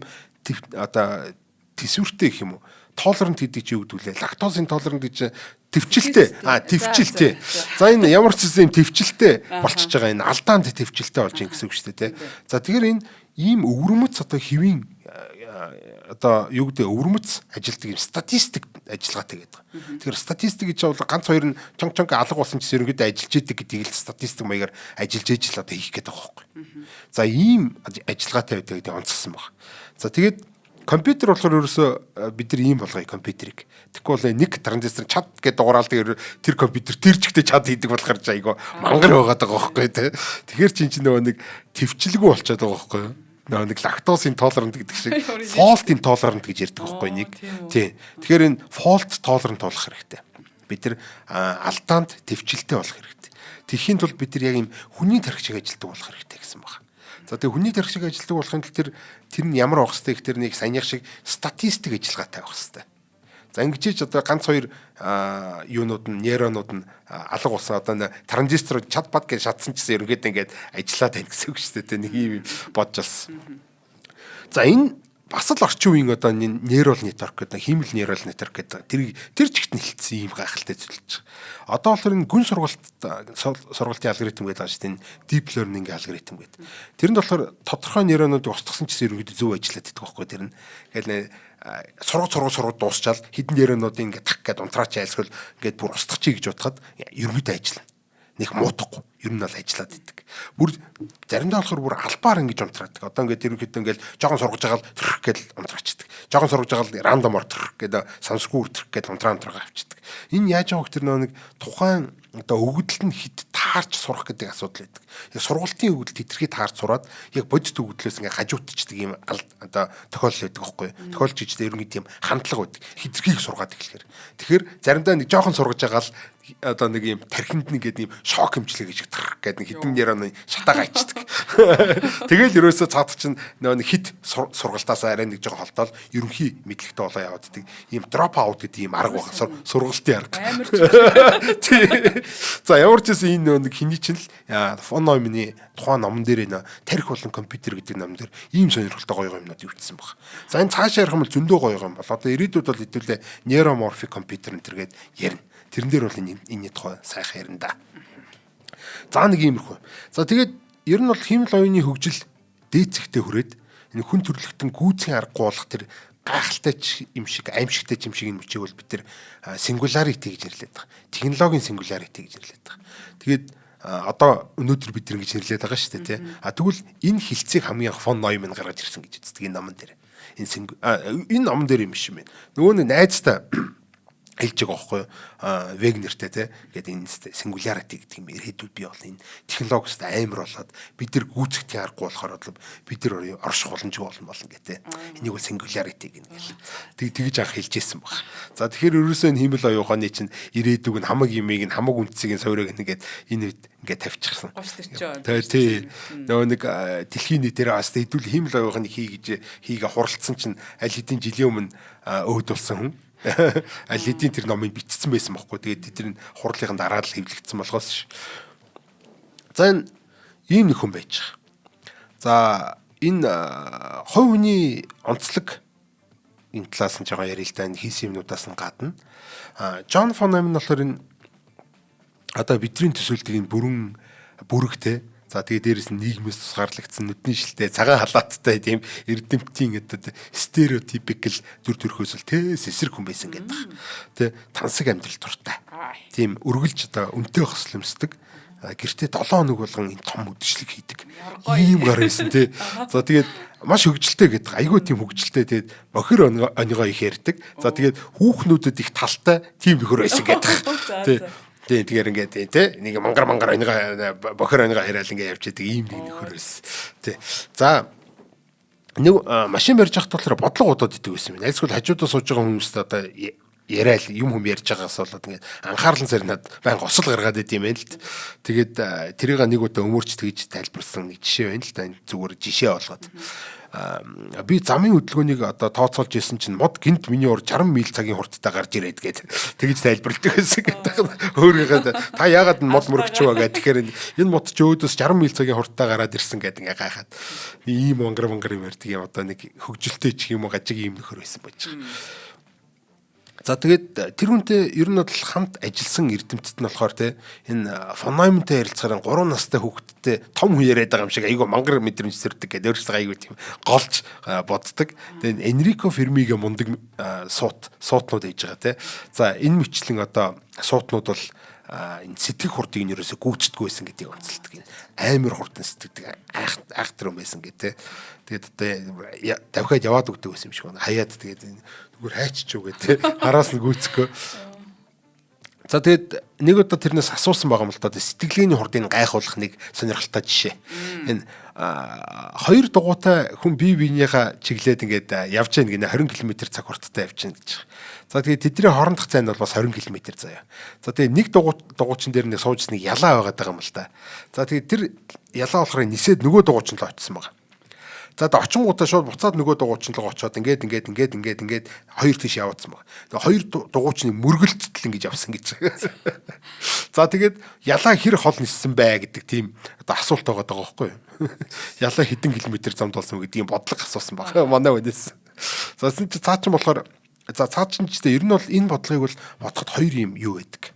одоо төсвөртэй гэх юм уу? Tolerant гэдэг чи юу гэдэг лээ? Лактоз intolerant гэж тэвчлээ. А, тэвчил тий. За, энэ ямар ч зүйл юм тэвчлээ болчихж байгаа, энэ алдаанд тэвчлээ болж ин гэсэн үг шүү дээ тий. За, тэгэхээр энэ ийм өвөрмөц одоо хэвийн одоо юу гэдэг өвөрмөц ажилтдаг юм статистик ажиллагаатай гэдэг. Тэгэхээр статистик гэж бол ганц хоёр нь чонг чонг алга болсон ч ерөнхийдөө ажиллаж идэг гэдгийг л статистик маягаар ажиллаж ээж л одоо хийх гээд байгаа байхгүй. За, ийм ажиллагаатай байдаг гэдгийг онцлсон баг. За, тэгээд компьютер болохоор ерөөсөө бид нар ийм болгоё компьютерийг. Тэгэхгүй бол нэг транзистор чад гэдээ дугаараал тэр компьютер тэр чигтээ чад хийдэг болохоор ч айгу мангар байгаад байгаа байхгүй тий. Тэгэхээр чинь нөгөө нэг тэвчлэгүү болчиход байгаа байхгүй юу? Нөгөө нэг lactose intolerant гэдэг шиг fault intolerant гэж ярьдаг байхгүй нэг. Тий. Тэгэхээр энэ fault tolerant болох хэрэгтэй. Бид нар алдаанд тэвчлэлтэй болох хэрэгтэй. Тэхийн тулд бид нар яг ийм хүний тархи шиг ажилтдаг болох хэрэгтэй гэсэн байна. За, тэгээ хүний тархи шиг ажилтдаг болохын тулд тэр тэр нь ямар байх хэвтэй гэхээр нэг саяных шиг статистик ажиллагаатай байх хэвтэй. За, ингэж ч одоо ганц хоёр юунууд нь нейронууд нь алга болсон, одоо транзистор чад бад гэж шатсан чсэн ерөнхийдөө ингээд ажиллаад байна гэсэн үг шүү дээ. Нэг юм бодож болсон. За, энэ бас л орчин үеийн одоо neural network гэдэг, хиймэл neural network гэдэг тэр тэр чигт нэлцсэн ийм гайхалтай зүйл ч. Одоо болохоор энэ гүн сургалтын алгоритм гэдэг байгаа шүү дээ. Энэ deep learning алгоритм гэдэг. Тэрэнд болохоор тодорхой нейронуудыг устгасан ч гэсэн ерөнхийдөө зөв ажиллаад идэх байхгүй тэр нь. Тэгэл сургаж сургаж сургаж дуусчаал хэдэн нейронуудыг ингээд так гээд унтраач айлсгал ингээд бүр устгачих гэж бодоход ерөнхийдөө ажиллана. Нэг муудахгүй. Ер нь бол ажиллаад идэг. Бүр заримдаа болохоор бүр албаар ингэж унтраадаг. Одоо ингээд ерөнхийдөө ингээд жоохон сургаж байгаа л тэрх гэж унтраачдаг. Жоохон сургаж байгаа л random оор тэрх гэдэг сансгүй тэрх гэж унтраа унтраагаа авчдаг. Энэ яаж байгаа тэр нэг тухайн одоо өгөгдөлд нь хит таарч сурах гэдэг асуудал байдаг. Яг сургалтын өгөгдөлд хэтэрхий таарч сураад яг бодит өгөгдлөөс ингээ хажуутчдаг юм одоо тохиолдол байдаг байхгүй юу? Тохиолж ижлээ ерөнхийдөө тийм хандлага байдаг. Хэтэрхийг сургаад эхлэхээр. Тэгэхээр заримдаа нэг жоохон сургаж байгаа л одоо нэг юм тархинд нэг гэдэг юм шок хэмжлэг гэж гэдэг нэг хитэн нейрон шатаага ичдэг. Тэгэл ерөөсөө цаад чинь нөгөө нэг хит сургалтаас арай нэг жоохон холдоол ерөнхий мэдлэгтэй болоо яваад идэг. Ийм drop out гэдэг ийм арга байгаа. Сургалтын арга. Амар. За ямар ч гэсэн энэ нөгөө нэг хиний чинь л фон Ноймны тухайн номон дээр энэ тарих болон компьютер гэдэг номон дээр ийм сонирхолтой гоё гоё юмнууд өвчсөн баг. За энэ цаашаа ярих юм бол зөндөө гоё гоё юм бол одоо ирээдүйд бол хэдүүлээ нейроморфик компьютер энэ төр гээд ярина. Тэрэн дээр бол энэ тухай сайхан ярина да. За нэг иймэрхүү. За тэгээд ер нь бол хиймэл оюуны хөгжил дээд зэгтээ хүрээд энэ хүн төрөлхтөн гүйцэхийн аргагүй болох тэр гайхалтай ч юм шиг аимшигтай ч юм шиг энэ мөчийг бол бид тэр singularity гэж нэрлэдэг байгаа. Технологийн singularity гэж нэрлэдэг байгаа. Тэгээд одоо өнөөдөр бид ингэж нэрлэдэг байгаа шүү дээ, тий. А тэгвэл энэ хилцээг хамгийн анх фон Нойман гаргаж ирсэн гэж үздэг энэ номон дээр. Энэ номон дээр юм шиг байна. Нөгөө нэг найзтай хэлж байгаа байхгүй юу? Вегнертэй те гээд энэ singularity гэдэг юм ирээдүйд бий болно. Энэ технологи өстой амар болоод бид нар гүйцэтгэх аргагүй болохоор бид нар орших боломжгүй болно гэх те. Энийг бол singularity гэнэ гэл. Тэгж анх хэлж ирсэн баг. За тэгэхээр ерөөсөө энэ хиймэл оюун ухааны чинь ирээдүг нь хамаг юмыг нь хамаг үндсийг нь суурийг нэгээд энэ үед ингээд тавьчихсан. 30 40. Тий. Нөгөө нэг дэлхийн нийтээр бас хэдүүл хиймэл оюун ухааны хий гэж хийгээ хуралдсан чинь аль хэдийн жилийн өмнө өөд болсон хүн аль хэдийн тэр номыг бичсэн байсан бохгүй. Тэгээд тэр нь хурлын дараа л хэвлэгдсэн болохоос ш. За энэ ийм нэг хүн байж байгаа. За энэ хувь хүний онцлог энэ талаас нь жоохон ярил л да, энэ хийсэн юмнуудаас нь гадна. Джон фон Нойман болохоор энэ одоо бидний төсөөлдөг энэ бүрэн бүрэгтэй. За тэгээ дээрэс нь нийгмээс тусгаарлагдсан нүдний шилтэй цагаан халааттай тийм эрдэмтдийн одоо стереотипикл дүр төрхөөс л тэс эсрэг хүн байсан гэдэг. Тэ тансаг амьдрал дуртай. Тийм үргэлж одоо үнэтэй хослол өмсдөг. Гэртээ 7 хоног болгон энэ том үдшилэг хийдэг. Ийм гар байсан тий. За тэгээд маш хөгжилтэй гэдэг. Айгүй тийм хөгжилтэй, тэгээд бохир онигоо их ярьдаг. За тэгээд хүүхнүүдэд их талтай тийм нөхөр байсан гэдэг. Тий. Тий, тэгэхээр ингээд тий нэг мангар мангар онигоо бохир онигоо яриад ингээд явж идэг ийм нэг нөхөр байсан. Тий. За нэг машин барьж явахад болохоор бодлого удаад идэг байсан юм. Альсгүй хажуудаа сууж байгаа хүмүүст одоо яриад юм хүм ярьж байгаагаас болоод ингээд анхаарлан сарнаад баян госол гаргаад идэм юм байна л. Тэгээд тэрийг нэг удаа өмөрч тэгж тайлбарлсан нэг жишээ байна л да. Зүгээр жишээ болгоод. Би замын хөдөлгөөнийг одоо тооцоолж исэн чинь мод гинт миний уур 60 миль цагийн хурдтай гарч ирээд гээд тэгж тайлбарладаг байсан гэдэг. Өөрийнхөө та яагаад мод мөрөгч вэ гэдэг. Тэгэхээр энэ мод чи өөдөөс 60 миль цагийн хурдтай гараад ирсэн гэдэг ингээ гайхаад. Ийм мангар мангар юм ярьдаг юм одоо нэг хөгжилтэй ч юм уу гажиг ийм нөхөр байсан байж байгаа. За тэгээд тэр хүнтэй ер нь бол хамт ажилласан эрдэмтэд нь болохоор те энэ фон Ноймантай ярилцахаар 3 настай хүүхэдтэй том хүн яриад байгаа юм шиг айгүй мангар мэдрэмж төрдөг гэдэг өөрөөсөө айгүй тийм голж боддог. Тэгээд Энрико Фермигээ мундаг суутнууд хийж байгаа те. За энэ мэтлэн одоо суутнууд бол энэ сэтгэх хурдыг нь ерөөсөө гүйцэдэггүй байсан гэдгийг онцолдог. Амар хурдан сэтгэдэг айхтар юм байсан гэх те. Тэгээд одоо давхиад яваад өгдөг байсан юм шиг байна. Хаяад тэгээд зүгээр хайчиж үгээ те. Хараас нь гүйцэхгүй. За тэгээд нэг удаа тэрнээс асуусан байгаа юм л да. Сэтгэлгээний хурдыг гайхуулах нэг сонирхолтой жишээ. Энэ хоёр дугуйтай хүн бие биенийхээ чиглээд ингээд явж гин гинэ 20 км цаг хурдтай явж гин гэж. За тэгээд тэдний хоорондох зайд бол бас 20 км заяа. За тэгээд нэг дугуйчин дээр нэг сууж нэг ялаа байгаад байгаа юм л да. За тэгээд тэр ялаа болохоор нисээд нөгөө дугуйчин л очсон байгаа. За одоо очингуудаа шууд буцаад нөгөө дугуйчин руу очиод ингээд ингээд ингээд ингээд ингээд хоёр тийш явуулсан баг. Тэгээ хоёр дугуйчны мөргөлдтөл ингэж явсан гэж. За тэгээд ялаа хэр хол ниссэн бэ гэдэг тийм одоо асуулт байгаа даа байхгүй юу? Ялаа хэдэн километр замд болсон гэдгийг бодлого асуусан баг. Манай хүнээс. За тэгсэн чи цаа чин болохоор за цаа чин ч ер нь бол энэ бодлогыг бол бодоход хоёр юм юу байдаг.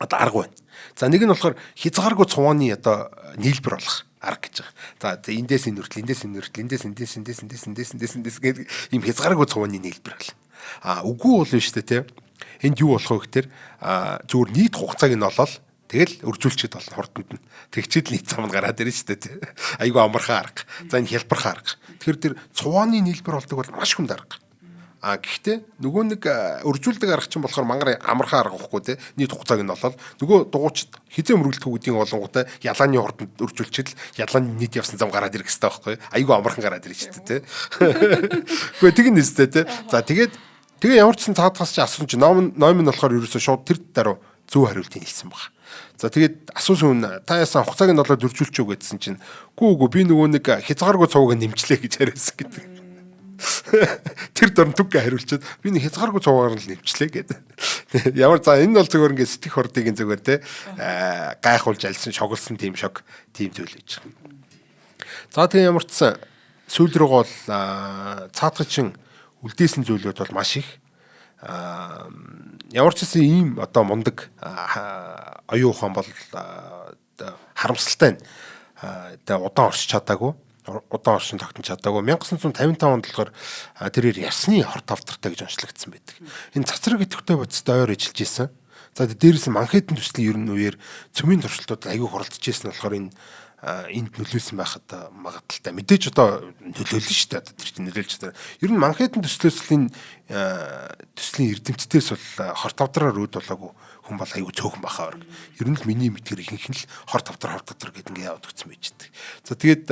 Одоо арга байна. За нэг нь болохоор хязгааргүй цувааны одоо нийлбэр болох арга гэж байгаа. За эндээс энэ хүртэл, эндээс энэ хүртэл, эндээс эндээс эндээс эндээс эндээс эндээс эндээс гэдэг ийм хязгааргүй цувааны нийлбэр бол. А үгүй бол нь шүү дээ те. Энд юу болох вэ гэхээр зүгээр нийт хугацааг нь олоод тэгэл өржүүлчихэд болно хурданд нь. Тэгчээд л нийт зам нь гараад ирнэ шүү дээ те. Айгүй амархан арга. За энэ хялбархан арга. Тэгэхээр тэр цувааны нийлбэр болдог бол маш хүнд арга. А гэхдээ нөгөө нэг өржүүлдэг арга чинь болохоор мангар амархан арга байхгүй те. Нийт хугацааг нь олоод нөгөө дугуйчд хизээ мөргөлдөх гэдгийг олонгуудаа ялааны хурданд өржүүлчихэд л ялааны нийт явсан зам гараад ирэх хэрэгтэй байхгүй. Айгүй амархан гараад ирнэ шүү дээ те. Үгүй тэг нь өстэй те. За тэгээд тэгээ ямар ч сан цаадахаас чи асуусан чи ном ном нь болохоор ерөөсөө шууд тэр даруй Зөв хариултыг хэлсэн баг. За тэгээд асуусан хүн та яасан хугацааг нь болоод дөржүүлчих үү гэдсэн чинь гүү гүү би нөгөө нэг хязгааргүй цувг нэмчлээ гэж хариулсан гэдэг. Тэр дорн түг хариулчаад би нэг хязгааргүй цувгаар л нэмчлээ гэдэг. Ямар за энэ бол зүгээр ингээд сэтгэх хордыг зүгээр те гайхуулж альсан шоглсон тийм шог тийм зүйл гэж байгаа. За тэгээ ямар ч сан сүүл рүү бол цаатгачин үлдээсэн зүйлүүд бол маш их. Ямар ч гэсэн ийм одоо мундаг оюун ухаан бол харамсалтай нь одоо удаан оршиж чадаагүй, удаан оршин тогтнож чадаагүй. 1955 онд болохоор тэрээр ясны хор тавдартай гэж онцлогдсон байдаг. Энэ цацраг идэвхтэй бодистой ойр ажиллаж исэн. За дээрээс нь Манхэттен төслийн ер нь үеэр цөмийн туршилтууд аягүй хуралдаж исэн болохоор энэ энд нөлөөлсөн байхад магадлалтай. Мэдээж одоо нөлөөлнө шүү дээ. Одоо тэр чинь нөлөөлж чадаа. Ер нь Манхэттен төслөөс төслийн эрдэмтдээс бол хор тавдраар үүд болоогүй хүн бол аягүй цөөхөн бахаа орг. Ер нь л миний мэдгээр ихэнх нь л хор тавдар гэдэг ингээ яваад өгсөн байж байдаг. За тэгээд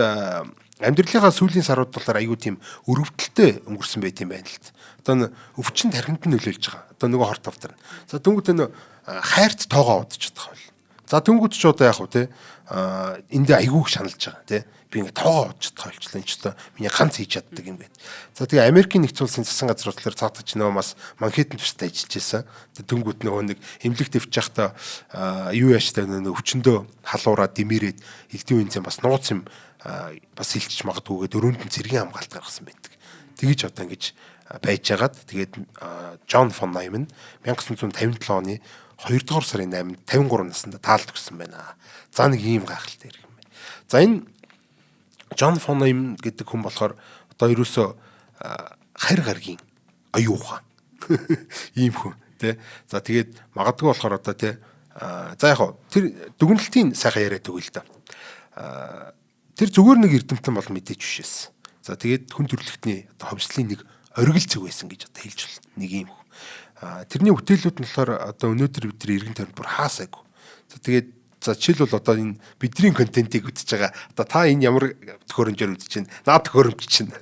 амьдралынхаа сүүлийн сарууд болохоор аягүй тийм өрөвдөлтөй өнгөрсөн байт юм байна л т. Одоо өвчин тархинд нь нөлөөлж байгаа. Одоо нөгөө хор тавдар. За дөнгөж нөө хайрт тоогоо удаж чадах байл. За дөнгөж ч одоо яг хөө те эндээ айгүйх шаналж байгаа тий. Би ингээ тоогоо удаж чадах болчлаа. Энэ ч одоо миний ганц хийж чаддаг юм гээд. За тэгээ Америкийн нэгдсэн улсын засгийн газар болохоор цаатгач нөгөө бас Манхэттен төсөлд ажиллаж байсан. Дөнгөж нөгөө нэг эмнэлэг дэвж байхдаа юу яаштай нөгөө өвчнөдөө халуураа димээрээд элдвийн үнцэн бас нууц юм бас хилчиж магадгүйгээд өрөөнд нь цэргийн хамгаалалт гаргасан байдаг. Тэгэж одоо ингэж байж хагаад тэгээд Джон фон Нойман 1957 оны 2 дугаар сарын 8-нд 53 наснда таалд өгсөн байна. За нэг ийм гайхалтай хэрэг юм байна. За энэ Джон фон Нойман гэдэг хүн болохоор одоо ерөөсөө харь гаргийн оюун ухаан. Ийм хүн тий. За тэгээд магадгүй болохоор одоо тий за яг хоо тэр дүгнэлтийн сайхан яриад өгье л да. Тэр зүгээр нэг эрдэмтэн бол мэдээж биш эс. За тэгээд хүн төрөлхтний одоо ховслын нэг оргил цэг байсан гэж одоо хэлж байна. Нэг ийм хүн. Тэрний бүтээлүүд нь болохоор одоо өнөөдөр бид нар эргэн тойронд бүр хаасайгүй. За тэгээд за жишээлбэл одоо энэ бидний контентийг үзэж байгаа. Одоо та энэ ямар төхөөрөмжөөр үзэж байна? Наад төхөөрөмж чинь.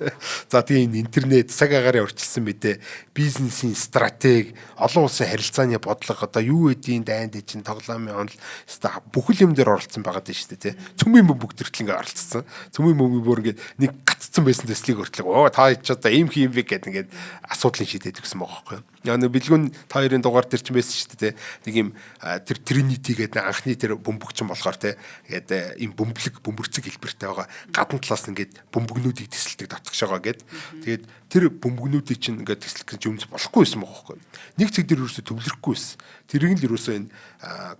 За тэгээ энэ интернет, цаг агаарын урьдчилсан мэдээ, бизнесийн стратеги, олон улсын харилцааны бодлого, одоо юу гэдгийг дайн дэжин тоглоомын онол өстой бүхэл юм дээр оролцсон байгаа даа шүү дээ, тий. Цөмийн бөмбөг төртөл ингээ оролцсон. Цөмийн бөмбөг бүр ингээ нэг гаццсан байсан төслийг өртлөг. Оо та ч одоо ийм хийм бэ гэдэг ингээд асуудлыг шийдээд өгсөн байгаа байхгүй юу? Яа нэг бэлгүүн та хоёрын дугаар дээр ч байсан шүү дээ, тий. Нэг юм тэр Trinity гэдэг анхны тэр бөмбөгчин болохоор тий ингээд ийм бөмбөлөг бөмбөрцөг хэлбэртэй байгаа. Гадна талаас нь ингээд бөмбөгнүүдийг тэсэлдэг дотгошоогоо гээд. Тэгээд тэр бөмбөгнүүдийг чинь ингээд тэслэх гэж юмс болохгүй байсан байгаа байхгүй. Нэг цэг дээр ерөөсө төвлөрөхгүй байсан. Тэрийг л ерөөсөө энэ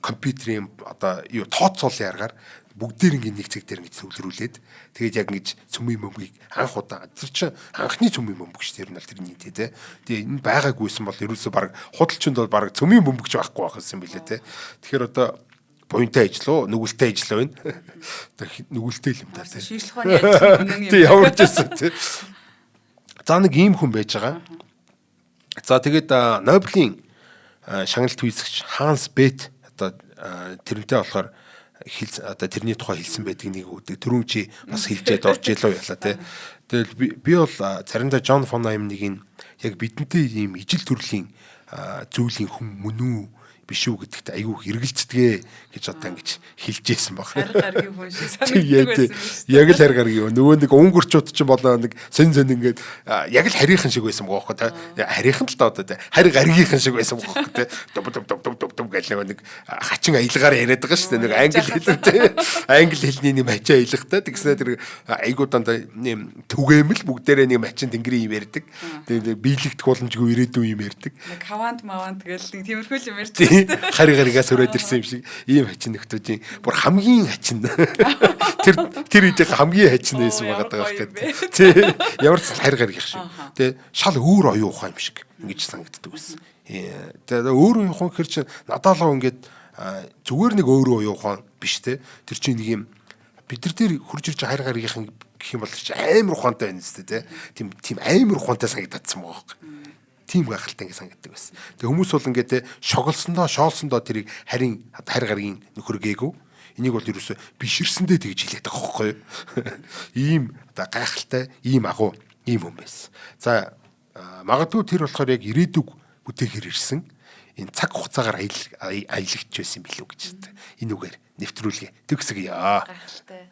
компьютерийн одоо юу тооцоолын аргаар бүгдээр ингээд нэг цэг дээр ингэж төвлөрүүлээд тэгээд яг ингэж цөмийн бөмбөгийг анх удаа тэр чинь анхны цөмийн бөмбөг шүү дээ ер нь бол тэрний тий. Тэгээ энэ байгаагүйсэн бол ерөөсөө баг худалчинд бол баг цөмийн бөмбөгч байхгүй байх юм билээ тий. Тэгэхээр одоо буянтай ажил уу, нүгэлтэй ажил уу энэ? Одоо нүгэлтэй л юм да тий. Шинжлэх ухааны ажил үнэн юм. Тий ямар ч байсан тий. За нэг ийм хүн байж байгаа. За тэгээд Нобелийн шагналт физикч Ханс Бет одоо тэрнтэй болохоор одоо тэрний тухай хэлсэн байдаг нэг үгдэг. Түрүүн чи бас хэлжээд орж илөө ялаа тий. Тэгэл би бол заримдаа Джон фон Ноймныг энэ яг бидэнтэй ийм ижил төрлийн зүйлийн хүн мөн үү биш үү гэдэгт айгүй хэрэгэлцдэг гэж одоо ингэж хэлж ийсэн баг. Харь гаргийн хүн шиг санагддаг байсан юм шүү. Яг л харь гаргийн. Нөгөө нэг өнгөрчүүд чинь болоо нэг сэн сэн ингээд яг л харийнхан шиг байсан байгаа байхгүй тий. Харийнхан л доо одоо тий. Харь гаргийнхан шиг байсан байгаа байхгүй тий. Дуб дуб дуб дуб дуб дуб гэл нөгөө нэг хачин аялгаар яриад байгаа шүү дээ. Нэг англи хэл тий. Англи хэлний нэг хачин аялгатай. Тэгснэ тэр айгуу дандаа нэм түгээмэл бүгдээрээ нэг хачин тэнгэрийн юм ярьдаг. Тэгээ биелэгдэх боломжгүй ирээдүйн юм ярьдаг. Нэг хавант мавант гэл нэг тиймэрхүү юм ярьж Харь гаригаас өрөөд ирсэн юм шиг ийм хачин нөхдүүдийн бүр хамгийн хачин. Тэр үеийн хамгийн хачин байсан байгаа даа байхгүй. Тий. Ямар ч харь гаригийнх шиг. Тий. Шал өөр оюун ухаан юм шиг ингэж санагддаг байсан. Тэгээ өөр оюун ухаан гэхэр чинь надад л ингээд зүгээр нэг өөр оюун ухаан биш те. Тэр чинь нэг юм бид нар дээр хурж ирж харь гаригийнхан гэх юм бол тэр чинь амар ухаантай байна зү те. Тийм амар ухаантай санагдадсан байгаа байхгүй. Тийм гайхалтай ингэ санагддаг байсан. Тэгээ хүмүүс бол ингээд те шоглосондоо шоолсондоо тэрийг харин харь гаргийн нөхөр гээгүй. Энийг бол ерөөсө биширсэндээ тэгж хэлээд байгаа байхгүй юу? Ийм одоо гайхалтай, ийм агуу, ийм хүн байсан. За магадгүй тэр болохоор яг ирээдүг бүтээхэр ирсэн. энэ цаг хугацаагаар аялагч байсан билүү гэж энэ үгээр нэвтрүүлгээ төгсгөе. Гайхалтай.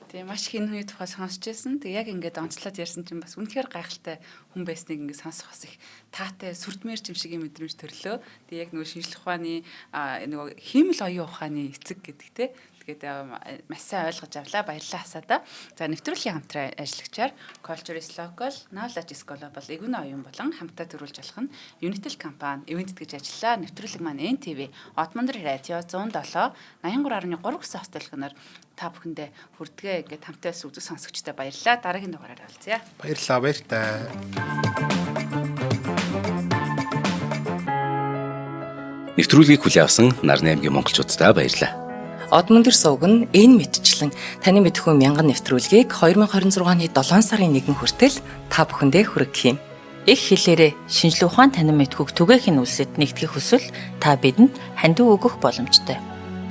Тэгээ маш их энэ хүний тухай сонсч байсан. Тэгээ яг ингээд онцлоод ярьсан чинь бас үнэхээр гайхалтай хүн байсныг ингээд сонсох бас их таатай, сүрдмээр юм шиг юм мэдрэмж төрлөө. Тэгээ яг нөгөө шинжлэх ухааны нөгөө хиймэл оюун ухааны эцэг гэдэг те. Тэгээд маш сайн ойлгож авлаа. Баярлалаа хасаадаа. За, нэвтрүүлгийн хамтран ажиллагчаар Culture is Local, Knowledge is Global, Эгүнэ оюун болон хамтаа төрүүлж болох нь Unitel компани ивээн тэтгэж ажиллаа. Нэвтрүүлэг маань NTV Одмондөр радио 107 83.3 гэсэн хос долгионоор та бүхэндээ хүрдэгээ. Ингээд хамтаа үзэх сонсогчдод баярлалаа. Дараагийн дугаараар уулзъя. Баярлалаа, баяртай. Нэвтрүүлгийг хүлээн авсан Нарны аймгийн монголчууддаа баярлалаа. Одмөндөр сувг нь энэ мэтчлэн таны мэдэхүй мянган нэвтрүүлгийг 2026 оны 7 сарын 1 хүртэл та бүхэндээ хүргэх юм. Их хэлээрээ шинжлэх ухаан танин мэдэхүйг түгээх нь үлсэд нэгтгэх хүсвэл та бидэнд хандив өгөх боломжтой.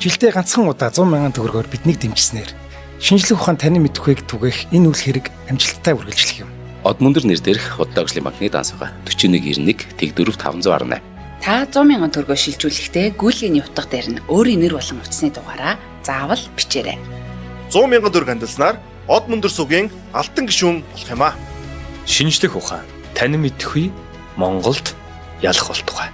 Жилдээ ганцхан удаа 100 мянган төгрөгөөр биднийг дэмжсэнээр шинжлэх ухаан танин мэдэхүйг түгээх энэ үйл хэрэг амжилттай үргэлжлэх юм. Одмөндөр нэр дээрх Худалдаа хөгжлийн банкны данс байгаа. 4191 тэг 4 518. Та 100 мянган төгрөгөө шилжүүлэхдээ гүйлгээний утга дээр нь өөрийн нэр болон утасны дугаараа заавал бичээрэй. 100 мянган төгрөг хандилснаар Од мөндөр сугийн алтан гишүүн болох юм аа. Шинжлэх ухаан танин мэдэхүй Монголд ялах болтугай.